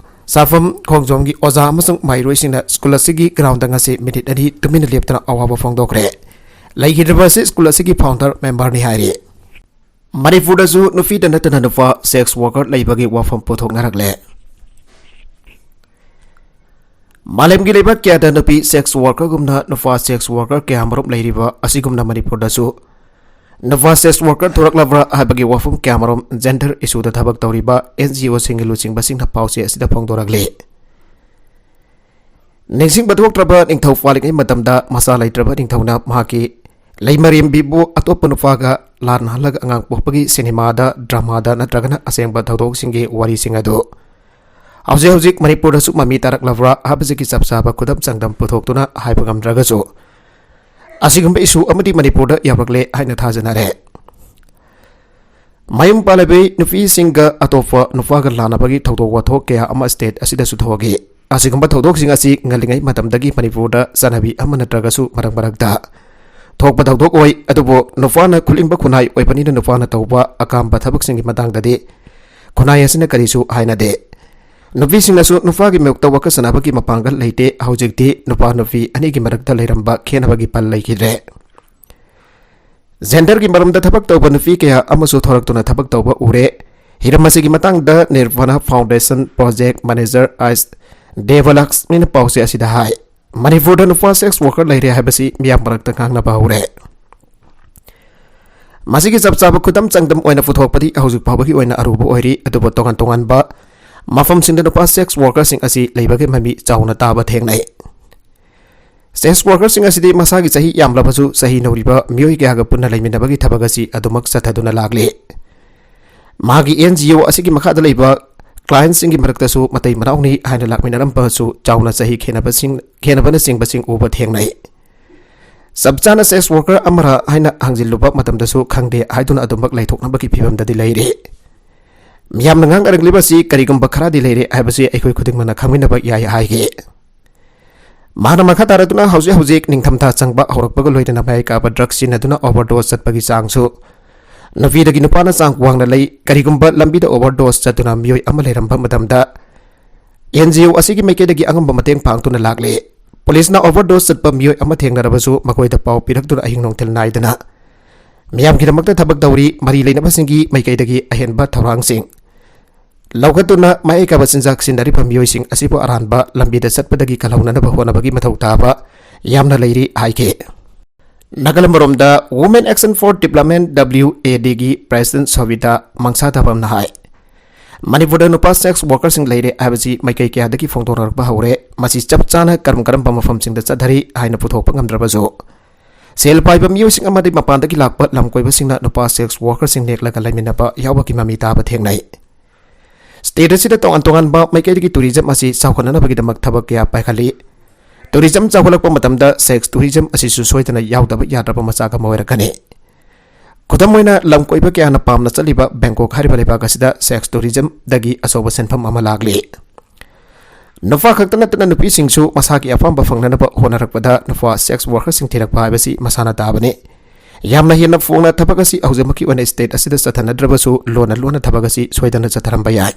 ꯁꯥꯐꯝ ꯈꯣꯡꯖꯣꯝꯒꯤ ꯑꯣꯖꯥ ꯑꯃꯁꯨꯡ ꯃꯍꯩꯔꯣꯏꯁꯤꯡꯅ ꯁ꯭ꯀꯨꯜ ꯑꯁꯤꯒꯤ ꯒ꯭ꯔꯥꯎꯟꯗ ꯉꯁꯤ ꯃꯤꯅꯤꯠ ꯑꯅꯤ ꯇꯨꯃꯤꯟꯅ ꯂꯦꯞꯇꯅ ꯑꯋꯥꯕ ꯐꯣꯡꯗꯣꯛꯈ꯭ꯔꯦ꯫ ꯂꯩꯈꯤꯗ꯭ꯔꯕ ꯑꯁꯤ ꯁ꯭ꯀꯨꯜ ꯑꯁꯤꯒꯤ ꯐꯥꯎꯟꯗꯔ ꯃꯦꯝꯕꯔꯅꯤ ꯍꯥꯏꯔꯤ꯫ ꯃꯅꯤꯄꯨꯔꯗꯁꯨ ꯅꯨꯄꯤꯗ ꯅꯠꯇꯅ ꯅꯨꯄꯥ ꯁꯦꯛꯁ ꯋꯥꯔꯀꯔ ꯂꯩꯕꯒꯤ ꯋꯥꯐꯝ ꯄꯨꯊꯣꯛꯅꯔꯛꯂꯦ꯫ ꯃꯥꯂꯦꯝꯒꯤ ꯂꯩꯕꯥꯛ ꯀꯌꯥꯗ ꯅꯨꯄꯤ ꯁꯦꯛꯁ ꯋꯥꯔꯀꯔꯒꯨꯝꯅ ꯅꯨꯄꯥ ꯁꯦꯛꯁ ꯋꯥꯔꯀꯔ ꯀꯌꯥ ꯃꯔꯨꯝ ꯂꯩꯔꯤꯕ ꯑꯁꯤꯒꯨꯝꯅ ꯃꯅꯤꯄꯨꯔꯗꯁꯨ ꯅꯨꯄꯥ ꯁꯦꯛꯁ ꯋꯥꯔꯀꯔ ꯊꯣꯔꯛꯂꯕ꯭ꯔꯥ ꯍꯥꯏꯕꯒꯤ ꯋꯥꯐꯝ ꯀꯌꯥ ꯃꯔꯨꯝ ꯖꯦꯟꯗꯔ ꯏꯁꯨꯗ ꯊꯕꯛ ꯇꯧꯔꯤꯕ ꯑꯦꯟ ꯖꯤ ꯑꯣꯁꯤꯡꯒꯤ ꯂꯨꯆꯤꯡꯕꯁꯤꯡꯅ ꯄꯥꯎꯆꯦ ꯑꯁꯤꯗ ꯐꯣꯡꯗꯣꯔꯛꯂꯤ꯫ ꯅꯤꯡꯁꯤꯡꯕ ꯊꯣꯛꯇ꯭ꯔꯕ ꯅꯤꯡꯊꯧ ꯄꯥꯜꯂꯤꯉꯩ ꯃꯇꯝꯗ ꯃꯆꯥ ꯂꯩꯇ꯭ꯔꯕ ꯅꯤꯡꯊꯧꯅ ꯃꯍꯥꯛꯀꯤ ꯂꯩꯃꯔꯦꯝꯕꯤꯕꯨ ꯑꯇꯣꯞꯄ ꯅꯨꯄꯥꯒ ꯂꯥꯟꯅꯍꯜꯂꯒ ꯑꯉꯥꯡ ꯄꯣꯛꯄꯒꯤ ꯁꯤꯅꯦꯃꯥꯗ, ꯗ꯭ꯔꯃꯥꯗ ꯅꯠꯇ꯭ꯔꯒꯅ ꯑꯁꯦꯡꯕ ꯊꯧꯗꯣꯛꯁꯤꯡꯒꯤ ꯋꯥꯔꯤꯁꯤꯡ ꯑꯗꯨ ꯍꯧꯖꯤꯛ ꯍꯧꯖꯤꯛ ꯃꯅꯤꯄꯨꯔꯗꯁꯨ ꯃꯃꯤ ꯇꯥꯔꯛꯂꯕ꯭ꯔꯥ ꯍꯥꯏꯕꯁꯤꯒꯤ ꯆꯞ ꯆꯥꯕ ꯈꯨꯗꯝ ꯆꯥꯡꯗꯝ ꯄꯨꯊꯣꯛꯇꯨꯅ ꯍꯥꯏꯕ ꯉꯝꯗ꯭ꯔꯒꯁꯨ, ꯑꯁꯤꯒꯨꯝꯕ ꯏꯁꯨ ꯑꯃꯗꯤ ꯃꯅꯤꯄꯨꯔꯗ ꯌꯥꯎꯔꯛꯂꯦ ꯍꯥꯏꯅ ꯊꯥꯖꯅꯔꯦ꯫ ꯃꯌꯨꯝ ꯄꯥꯜꯂꯕꯤ ꯅꯨꯄꯤꯁꯤꯡꯒ ꯑꯇꯣꯞꯄ ꯅꯨꯄꯥꯒ ꯂꯥꯟꯅꯕꯒꯤ ꯊꯧꯗꯣꯛ ꯋꯥꯊꯣꯛ ꯀꯌꯥ ꯑꯃ ꯁ꯭ꯇꯦꯠ ꯑꯁꯤꯗꯁꯨ ꯊꯣꯛꯈꯤ꯫ ꯑꯁꯤꯒꯨꯝꯕ ꯊꯧꯗꯣꯛꯁꯤꯡ ꯑꯁꯤ ꯉꯜꯂꯤꯉꯩ ꯃꯇꯝꯗꯒꯤ ꯃꯅꯤꯄꯨꯔꯗ ꯆꯠꯅꯕꯤ ꯑꯃ ꯅꯠꯇ꯭ꯔꯒꯁꯨ ꯃꯔꯛ ꯃꯔꯛꯇ ꯊꯣꯛꯄ ꯊꯧꯗꯣꯛ ꯑꯣꯏ꯫ ꯑꯗꯨꯕꯨ ꯅꯨꯄꯥꯅ ꯈꯨꯠꯂꯤꯡꯕ ꯈꯨꯟꯅꯥꯏ ꯑꯣꯏꯕꯅꯤꯅ ꯅꯨꯄꯥꯅ ꯇꯧꯕ ꯑꯀꯥꯝꯕ ꯊꯕꯛꯁꯤꯡꯒꯤ ꯃꯇꯥꯡꯗꯗꯤ ꯈꯨꯟꯅꯥꯏ ꯑꯁꯤꯅ ꯀꯔꯤꯁꯨ ꯍꯥꯏꯅꯗꯦ꯫ ꯅꯨꯄꯤꯁꯤꯡꯅꯁꯨ ꯅꯨꯄꯥꯒꯤ ꯃꯥꯌꯣꯛꯇ ꯋꯥꯀꯠ ꯁꯥꯟꯅꯕꯒꯤ ꯃꯄꯥꯡꯒꯜ ꯂꯩꯇꯦ꯫ ꯍꯧꯖꯤꯛꯇꯤ ꯅꯨꯄꯥ ꯅꯨꯄꯤ ꯑꯅꯤꯒꯤ ꯃꯔꯛꯇ ꯂꯩꯔꯝꯕ ꯈꯦꯠꯅꯕꯒꯤ ꯄꯜ ꯂꯩꯈꯤꯗ꯭ꯔꯦ꯫ ꯖꯦꯟꯗꯔꯒꯤ ꯃꯔꯝꯗ ꯊꯕꯛ ꯇꯧꯕ ꯅꯨꯄꯤ ꯀꯌꯥ ꯑꯃꯁꯨ ꯊꯣꯔꯛꯇꯨꯅ ꯊꯕꯛ ꯇꯧꯕ ꯎꯔꯦ꯫ ꯍꯤꯔꯝ ꯑꯁꯤꯒꯤ ꯃꯇꯥꯡꯗ ꯅꯤꯔꯚꯥꯅꯥ ꯐꯥꯎꯟꯗꯦꯁꯟ ꯄ꯭ꯔꯣꯖꯦꯛ ꯃꯦꯅꯦꯖꯔ ꯑꯥꯏꯁ ꯗꯦꯕꯂꯛꯁꯃꯤꯅ ꯄꯥꯎꯆꯦ ꯑꯁꯤꯗ ꯍꯥꯏ, ꯃꯅꯤꯄꯨꯔꯗ ꯅꯨꯄꯥ ꯁꯦꯛꯁ ꯋꯥꯔꯀꯔ ꯂꯩꯔꯦ ꯍꯥꯏꯕꯁꯤ ꯃꯤꯌꯥꯝ ꯃꯔꯛꯇ ꯉꯥꯡꯅꯕ ꯍꯧꯔꯦ꯫ ꯃꯁꯤꯒꯤ ꯆꯞ ꯆꯥꯕ ꯈꯨꯗꯝ ꯆꯥꯡꯗꯝ ꯑꯣꯏꯅ ꯄꯨꯊꯣꯛꯄꯗꯤ ꯍꯧꯖꯤꯛ ꯐꯥꯎꯕꯒꯤ ꯑꯣꯏꯅ ꯑꯔꯨꯕ ꯑꯣꯏꯔꯤ, ꯑꯗꯨꯕꯨ ꯇꯣꯉꯥꯟ ꯇꯣꯉꯥꯟꯕ ꯃꯐꯝꯁꯤꯡꯗ ꯅꯨꯄꯥ ꯁꯦꯛꯁ ꯋꯥꯔꯀꯔꯁꯤꯡ ꯑꯁꯤ ꯂꯩꯕꯒꯤ ꯃꯃꯤ ꯆꯥꯎꯅ ꯇꯥꯕ ꯊꯦꯡꯅꯩ꯫ ꯁꯦꯛꯁ ꯋꯥꯔꯀꯔꯁꯤꯡ ꯑꯁꯤꯗꯤ ꯃꯁꯥꯒꯤ ꯆꯍꯤ ꯌꯥꯝꯂꯕꯁꯨ ꯆꯍꯤ ꯅꯧꯔꯤꯕ ꯃꯤꯑꯣꯏ ꯀꯌꯥꯒ ꯄꯨꯟꯅ ꯂꯩꯃꯤꯟꯅꯕꯒꯤ ꯊꯕꯛ ꯑꯁꯤ ꯑꯗꯨꯃꯛ ꯆꯠꯊꯗꯨꯅ ꯂꯥꯛꯂꯤ꯫ ꯃꯥꯒꯤ ꯑꯦꯟ ꯖꯤ ꯑꯣ ꯑꯁꯤꯒꯤ ꯃꯈꯥꯗ ꯂꯩꯕ ꯀ꯭ꯂꯥꯏꯟꯁꯤꯡꯒꯤ ꯃꯔꯛꯇꯁꯨ ꯃꯇꯩ ꯃꯅꯥꯎꯅꯤ ꯍꯥꯏꯅ ꯂꯥꯛꯃꯤꯟꯅꯔꯝꯕꯁꯨ ꯆꯥꯎꯅ ꯆꯍꯤ ꯈꯦꯟꯅꯕꯁꯤꯡ, ꯈꯦꯟꯅꯕꯅꯆꯤꯡꯕꯁꯤꯡ ꯎꯕ ꯊꯦꯡꯅꯩ꯫ ꯆꯞ ꯆꯥꯅ ꯁꯦꯛꯁ ꯋꯥꯔꯀꯔ ꯑꯃꯔ ꯍꯥꯏꯅ ꯍꯪꯖꯤꯜꯂꯨꯕ ꯃꯇꯝꯗꯁꯨ ꯈꯪꯗꯦ ꯍꯥꯏꯗꯨꯅ ꯑꯗꯨꯃꯛ ꯂꯩꯊꯣꯛꯅꯕꯒꯤ ꯐꯤꯕꯝꯗꯗꯤ ꯂꯩꯔꯤ꯫ ꯃꯤꯌꯥꯝꯅ ꯉꯥꯡꯅꯔꯛꯂꯤꯕ ꯑꯁꯤ ꯀꯔꯤꯒꯨꯝꯕ ꯈꯔꯗꯤ ꯂꯩꯔꯦ ꯍꯥꯏꯕꯁꯤ ꯑꯩꯈꯣꯏ ꯈꯨꯗꯤꯡꯃꯛꯅ ꯈꯪꯃꯤꯟꯅꯕ ꯌꯥꯏ ꯍꯥꯏꯒꯦ꯫ ꯃꯥꯅ ꯃꯈꯥ ꯇꯥꯔꯗꯨꯅ ꯍꯧꯖꯤꯛ ꯍꯧꯖꯤꯛ ꯅꯤꯡꯊꯝꯊꯥ ꯆꯪꯕ ꯍꯧꯔꯛꯄꯒ ꯂꯣꯏꯅꯅ ꯃꯌꯥꯏ ꯀꯥꯕ ꯗ꯭ꯔꯒ ꯁꯤꯖꯤꯟꯅꯗꯨꯅ ꯑꯣꯚꯔꯗꯣꯁ ꯆꯠꯄꯒꯤ ꯆꯥꯡꯁꯨ ꯅꯨꯄꯤꯗꯒꯤ ꯅꯨꯄꯥꯅ ꯆꯥꯡ ꯋꯥꯡꯅ ꯂꯩ꯫ ꯀꯔꯤꯒꯨꯝꯕ ꯂꯝꯕꯤꯗ ꯑꯣꯚꯔꯗꯣꯁ ꯆꯠꯇꯨꯅ ꯃꯤꯑꯣꯏ ꯑꯃ ꯂꯩꯔꯝꯕ ꯃꯇꯝꯗ ꯑꯦꯟ ꯖꯤ ꯑꯣ ꯑꯁꯤꯒꯤ ꯃꯥꯏꯀꯩꯗꯒꯤ ꯑꯉꯝꯕ ꯃꯇꯦꯡ ꯄꯥꯡꯗꯨꯅ ꯂꯥꯛꯂꯤ꯫ ꯄꯨꯂꯤꯁꯅ ꯑꯣꯚꯔꯗꯣꯁ ꯆꯠꯄ ꯃꯤꯑꯣꯏ ꯑꯃ ꯊꯦꯡꯅꯔꯕꯁꯨ ꯃꯈꯣꯏꯗ ꯄꯥꯎ ꯄꯤꯔꯛꯇꯨꯅ ꯑꯍꯤꯡ ꯅꯨꯡꯊꯤꯜ ꯅꯥꯏꯗꯅ ꯃꯤꯌꯥꯝꯒꯤꯗꯃꯛꯇ ꯊꯕꯛ ꯇꯧꯔꯤ꯫ ꯃꯔꯤ ꯂꯩꯅꯕꯁꯤꯡꯒꯤ ꯃꯥꯏꯀꯩꯗꯒꯤ ꯑꯍꯦꯟꯕ ꯊꯧꯔꯥꯡꯁꯤꯡ ꯂꯧꯈꯠꯇꯨꯅ ꯃꯍꯩ ꯀꯥꯕ ꯆꯤꯟꯖꯥꯛ ꯁꯤꯖꯤꯟꯅꯔꯤꯕ ꯃꯤꯑꯣꯏꯁꯤꯡ ꯑꯁꯤꯕꯨ ꯑꯔꯥꯟꯕ ꯂꯝꯕꯤꯗ ꯆꯠꯄꯗꯒꯤ ꯀꯜꯍꯧꯅꯅꯕ ꯍꯣꯠꯅꯕꯒꯤ ꯃꯊꯧ ꯇꯥꯕ ꯌꯥꯝꯅ ꯂꯩꯔꯤ ꯍꯥꯏꯈꯤ꯫ ꯅꯥꯒꯥꯂꯦꯟ ꯃꯔꯣꯝꯗ Women Action for Development, W A D, ꯒꯤ ꯄ꯭ꯔꯦꯁꯤꯗꯦꯟꯠ ꯁꯣꯚꯤꯇꯥ ꯃꯪꯁꯥ ꯊꯥꯕꯝꯅ ꯍꯥꯏ, ꯃꯅꯤꯄꯨꯔꯗ ꯅꯨꯄꯥ ꯁꯦꯛꯁ ꯋꯥꯔꯀꯔꯁꯤꯡ ꯂꯩꯔꯦ ꯍꯥꯏꯕꯁꯤ ꯃꯥꯏꯀꯩ ꯀꯌꯥꯗꯒꯤ ꯐꯣꯡꯗꯣꯔꯛꯄ ꯍꯧꯔꯦ꯫ ꯃꯁꯤ ꯆꯞ ꯆꯥꯅ ꯀꯔꯝ ꯀꯔꯝꯕ ꯃꯐꯝꯁꯤꯡꯗ ꯆꯠꯊꯔꯤ ꯍꯥꯏꯅ ꯄꯨꯊꯣꯛꯄ ꯉꯝꯗ꯭ꯔꯕꯁꯨ, ꯁꯦꯜ ꯄꯥꯏꯕ ꯃꯤꯑꯣꯏꯁꯤꯡ ꯑꯃꯗꯤ ꯃꯄꯥꯟꯗꯒꯤ ꯂꯥꯛꯄ ꯂꯝ ꯀꯣꯏꯕꯁꯤꯡꯅ ꯅꯨꯄꯥ ꯁꯦꯛꯁ ꯋꯥꯔꯀꯔꯁꯤꯡ ꯅꯦꯛꯂꯒ ꯂꯩꯃꯤꯟꯅꯕ ꯌꯥꯎꯕꯒꯤ ꯃꯃꯤ ꯇꯥꯕ ꯊꯦꯡꯅꯩ꯫ ꯁ꯭ꯇꯦꯠ ꯑꯁꯤꯗ ꯇꯣꯉꯥꯟ ꯇꯣꯉꯥꯟꯕ ꯃꯥꯏꯀꯩꯗꯒꯤ ꯇꯨꯔꯤꯖꯝ ꯑꯁꯤ ꯆꯥꯎꯈꯠꯅꯅꯕꯒꯤꯗꯃꯛ ꯊꯕꯛ ꯀꯌꯥ ꯄꯥꯏꯈꯠꯂꯤ꯫ ꯇꯨꯔꯤꯖꯝ ꯆꯥꯎꯈꯠꯂꯛꯄ ꯃꯇꯝꯗ ꯁꯦꯛꯁ ꯇꯨꯔꯤꯖꯝ ꯑꯁꯤꯁꯨ ꯁꯣꯏꯗꯅ ꯌꯥꯎꯗꯕ ꯌꯥꯗ꯭ꯔꯕ ꯃꯆꯥꯛ ꯑꯃ ꯑꯣꯏꯔꯛꯀꯅꯤ꯫ ꯈꯨꯗꯝ ꯑꯣꯏꯅ, ꯂꯝ ꯀꯣꯏꯕ ꯀꯌꯥꯅ ꯄꯥꯝꯅ ꯆꯠꯂꯤꯕ ꯕꯦꯡꯀꯣꯛ ꯍꯥꯏꯔꯤꯕ ꯂꯩꯕꯥꯛ ꯑꯁꯤꯗ ꯁꯦꯛꯁ ꯇꯨꯔꯤꯖꯝꯗꯒꯤ ꯑꯆꯧꯕ ꯁꯦꯟꯐꯝ ꯑꯃ ꯂꯥꯛꯂꯤ꯫ ꯅꯨꯄꯥ ꯈꯛꯇ ꯅꯠꯇꯅ ꯅꯨꯄꯤꯁꯤꯡꯁꯨ ꯃꯁꯥꯒꯤ ꯑꯄꯥꯝꯕ ꯐꯪꯅꯅꯕ ꯍꯣꯠꯅꯔꯛꯄꯗ ꯅꯨꯄꯥ ꯁꯦꯛꯁ ꯋꯥꯔꯀꯔꯁꯤꯡ ꯊꯤꯔꯛꯄ ꯍꯥꯏꯕꯁꯤ ꯃꯁꯥꯅ ꯇꯥꯕꯅꯤ꯫ ꯌꯥꯝꯅ ꯍꯦꯟꯅ ꯐꯣꯡꯅ ꯊꯕꯛ ꯑꯁꯤ ꯍꯧꯖꯤꯛꯃꯛꯀꯤ ꯑꯣꯏꯅ ꯁ꯭ꯇꯦꯠ ꯑꯁꯤꯗ ꯆꯠꯊꯅꯗ꯭ꯔꯕꯁꯨ, ꯂꯣꯟꯅ ꯂꯣꯟꯅ ꯊꯕꯛ ꯑꯁꯤ ꯁꯣꯏꯗꯅ ꯆꯠꯊꯔꯝꯕ ꯌꯥꯏ꯫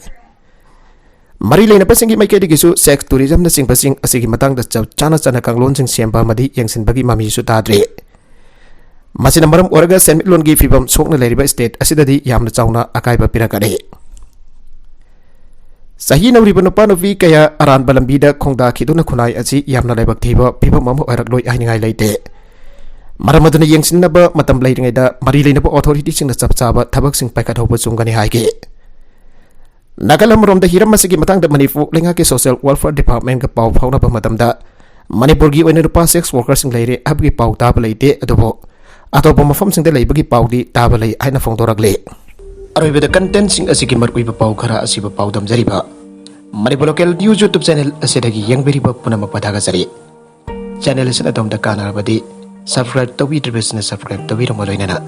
ꯃꯔꯤ ꯂꯩꯅꯕꯁꯤꯡꯒꯤ ꯃꯥꯏꯀꯩꯗꯒꯤꯁꯨ ꯁꯦꯛꯁ ꯇꯨꯔꯤꯖꯝꯅꯆꯤꯡꯕꯁꯤꯡ ꯑꯁꯤꯒꯤ ꯃꯇꯥꯡꯗ ꯆꯞ ꯆꯥꯅ ꯆꯠꯅ ꯀꯥꯡꯂꯣꯟꯁꯤꯡ ꯁꯦꯝꯕ ꯑꯃꯗꯤ ꯌꯦꯡꯁꯤꯟꯕꯒꯤ ꯃꯃꯤꯁꯨ ꯇꯥꯗ꯭ꯔꯤ꯫ ꯃꯁꯤꯅ ꯃꯔꯝ ꯑꯣꯏꯔꯒ ꯁꯦꯟꯃꯤꯠꯂꯣꯟꯒꯤ ꯐꯤꯕꯝ ꯁꯣꯛꯅ ꯂꯩꯔꯤꯕ ꯁ꯭ꯇꯦꯠ ꯑꯁꯤꯗꯗꯤ ꯌꯥꯝꯅ ꯆꯥꯎꯅ ꯑꯀꯥꯏꯕ ꯄꯤꯔꯛꯀꯅꯤ꯫ ꯆꯍꯤ ꯅꯧꯔꯤꯕ ꯅꯨꯄꯥ ꯅꯨꯄꯤ ꯀꯌꯥ ꯑꯔꯥꯟꯕ ꯂꯝꯕꯤꯗ ꯈꯣꯡꯗꯥꯈꯤꯗꯨꯅ ꯈꯨꯟꯅꯥꯏ ꯑꯁꯤ ꯌꯥꯝꯅ ꯂꯥꯏꯕꯛ ꯊꯤꯕ ꯐꯤꯕꯝ ꯑꯃ ꯑꯣꯏꯔꯛꯂꯣꯏ ꯍꯥꯏꯅꯤꯡꯉꯥꯏ ꯂꯩꯇꯦ꯫ ꯃꯔꯝ ꯑꯗꯨꯅ ꯌꯦꯡꯁꯤꯟꯅꯕ ꯃꯇꯝ ꯂꯩꯔꯤꯉꯩꯗ ꯃꯔꯤ ꯂꯩꯅꯕ ꯑꯣꯊꯣꯔꯤꯇꯤꯁꯤꯡꯅ ꯆꯞ ꯆꯥꯕ ꯊꯕꯛꯁꯤꯡ ꯄꯥꯏꯈꯠꯍꯧꯕ ꯆꯨꯝꯒꯅꯤ ꯍꯥꯏꯈꯤ꯫ ꯅꯥꯒꯥꯂꯦꯟ ꯑꯃꯔꯣꯝꯗ ꯍꯤꯔꯝ ꯑꯁꯤꯒꯤ ꯃꯇꯥꯡꯗ ꯃꯅꯤꯄꯨꯔ ꯂꯩꯉꯥꯛꯀꯤ ꯁꯣꯁꯤꯌꯦꯜ ꯋꯦꯜꯐꯤꯌꯔ ꯗꯤꯄꯥꯔꯠꯃꯦꯟꯒ ꯄꯥꯎ ꯐꯥꯎꯅꯕ ꯃꯇꯝꯗ ꯃꯅꯤꯄꯨꯔꯒꯤ ꯑꯣꯏꯅ ꯅꯨꯄꯥ ꯁꯦꯛꯁ ꯋꯥꯔꯀꯔꯁꯤꯡ ꯂꯩꯔꯦ ꯍꯥꯏꯕꯒꯤ ꯄꯥꯎ ꯇꯥꯕ ꯂꯩꯇꯦ, ꯑꯗꯨꯕꯨ ꯑꯇꯣꯞꯄ ꯃꯐꯝꯁꯤꯡꯗ ꯂꯩꯕꯒꯤ ꯄꯥꯎꯗꯤ ꯇꯥꯕ ꯂꯩ ꯍꯥꯏꯅ ꯐꯣꯡꯗꯣꯔꯛꯂꯤ꯫ ꯑꯔꯣꯏꯕꯗ ꯀꯟꯇꯦꯟꯠꯁꯤꯡ ꯑꯁꯤꯒꯤ ꯃꯔꯨꯑꯣꯏꯕ ꯄꯥꯎ ꯈꯔ ꯑꯁꯤꯕꯨ ꯄꯥꯎꯗꯝꯖꯔꯤꯕ Manipur local news YouTube channel ꯑꯁꯤꯗꯒꯤ ꯌꯦꯡꯕꯤꯔꯤꯕ ꯄꯨꯝꯅꯃꯛꯄꯨ ꯊꯥꯒꯠꯆꯔꯤ꯫ ꯆꯦꯅꯦꯜ ꯑꯁꯤꯅ ꯑꯗꯣꯝꯗ ꯀꯥꯟꯅꯔꯕꯗꯤ ꯁꯕꯁꯀ꯭ꯔꯥꯏꯕ ꯇꯧꯕꯤꯗ꯭ꯔꯤꯕꯁꯤꯡꯅ ꯁꯕꯁꯀ꯭ꯔꯥꯏꯕ ꯇꯧꯕꯤꯔꯝꯕ ꯂꯣꯏꯅꯅ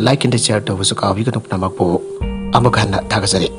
ꯂꯥꯏꯛ ꯑꯦꯟ ꯁꯤꯌꯔ ꯇꯧꯕꯁꯨ ꯀꯥꯎꯕꯤꯒꯅꯨ꯫ ꯄꯨꯝꯅꯃꯛꯄꯨ ꯑꯃꯨꯛ ꯍꯟꯅ ꯊꯥꯒꯠꯆꯔꯤ꯫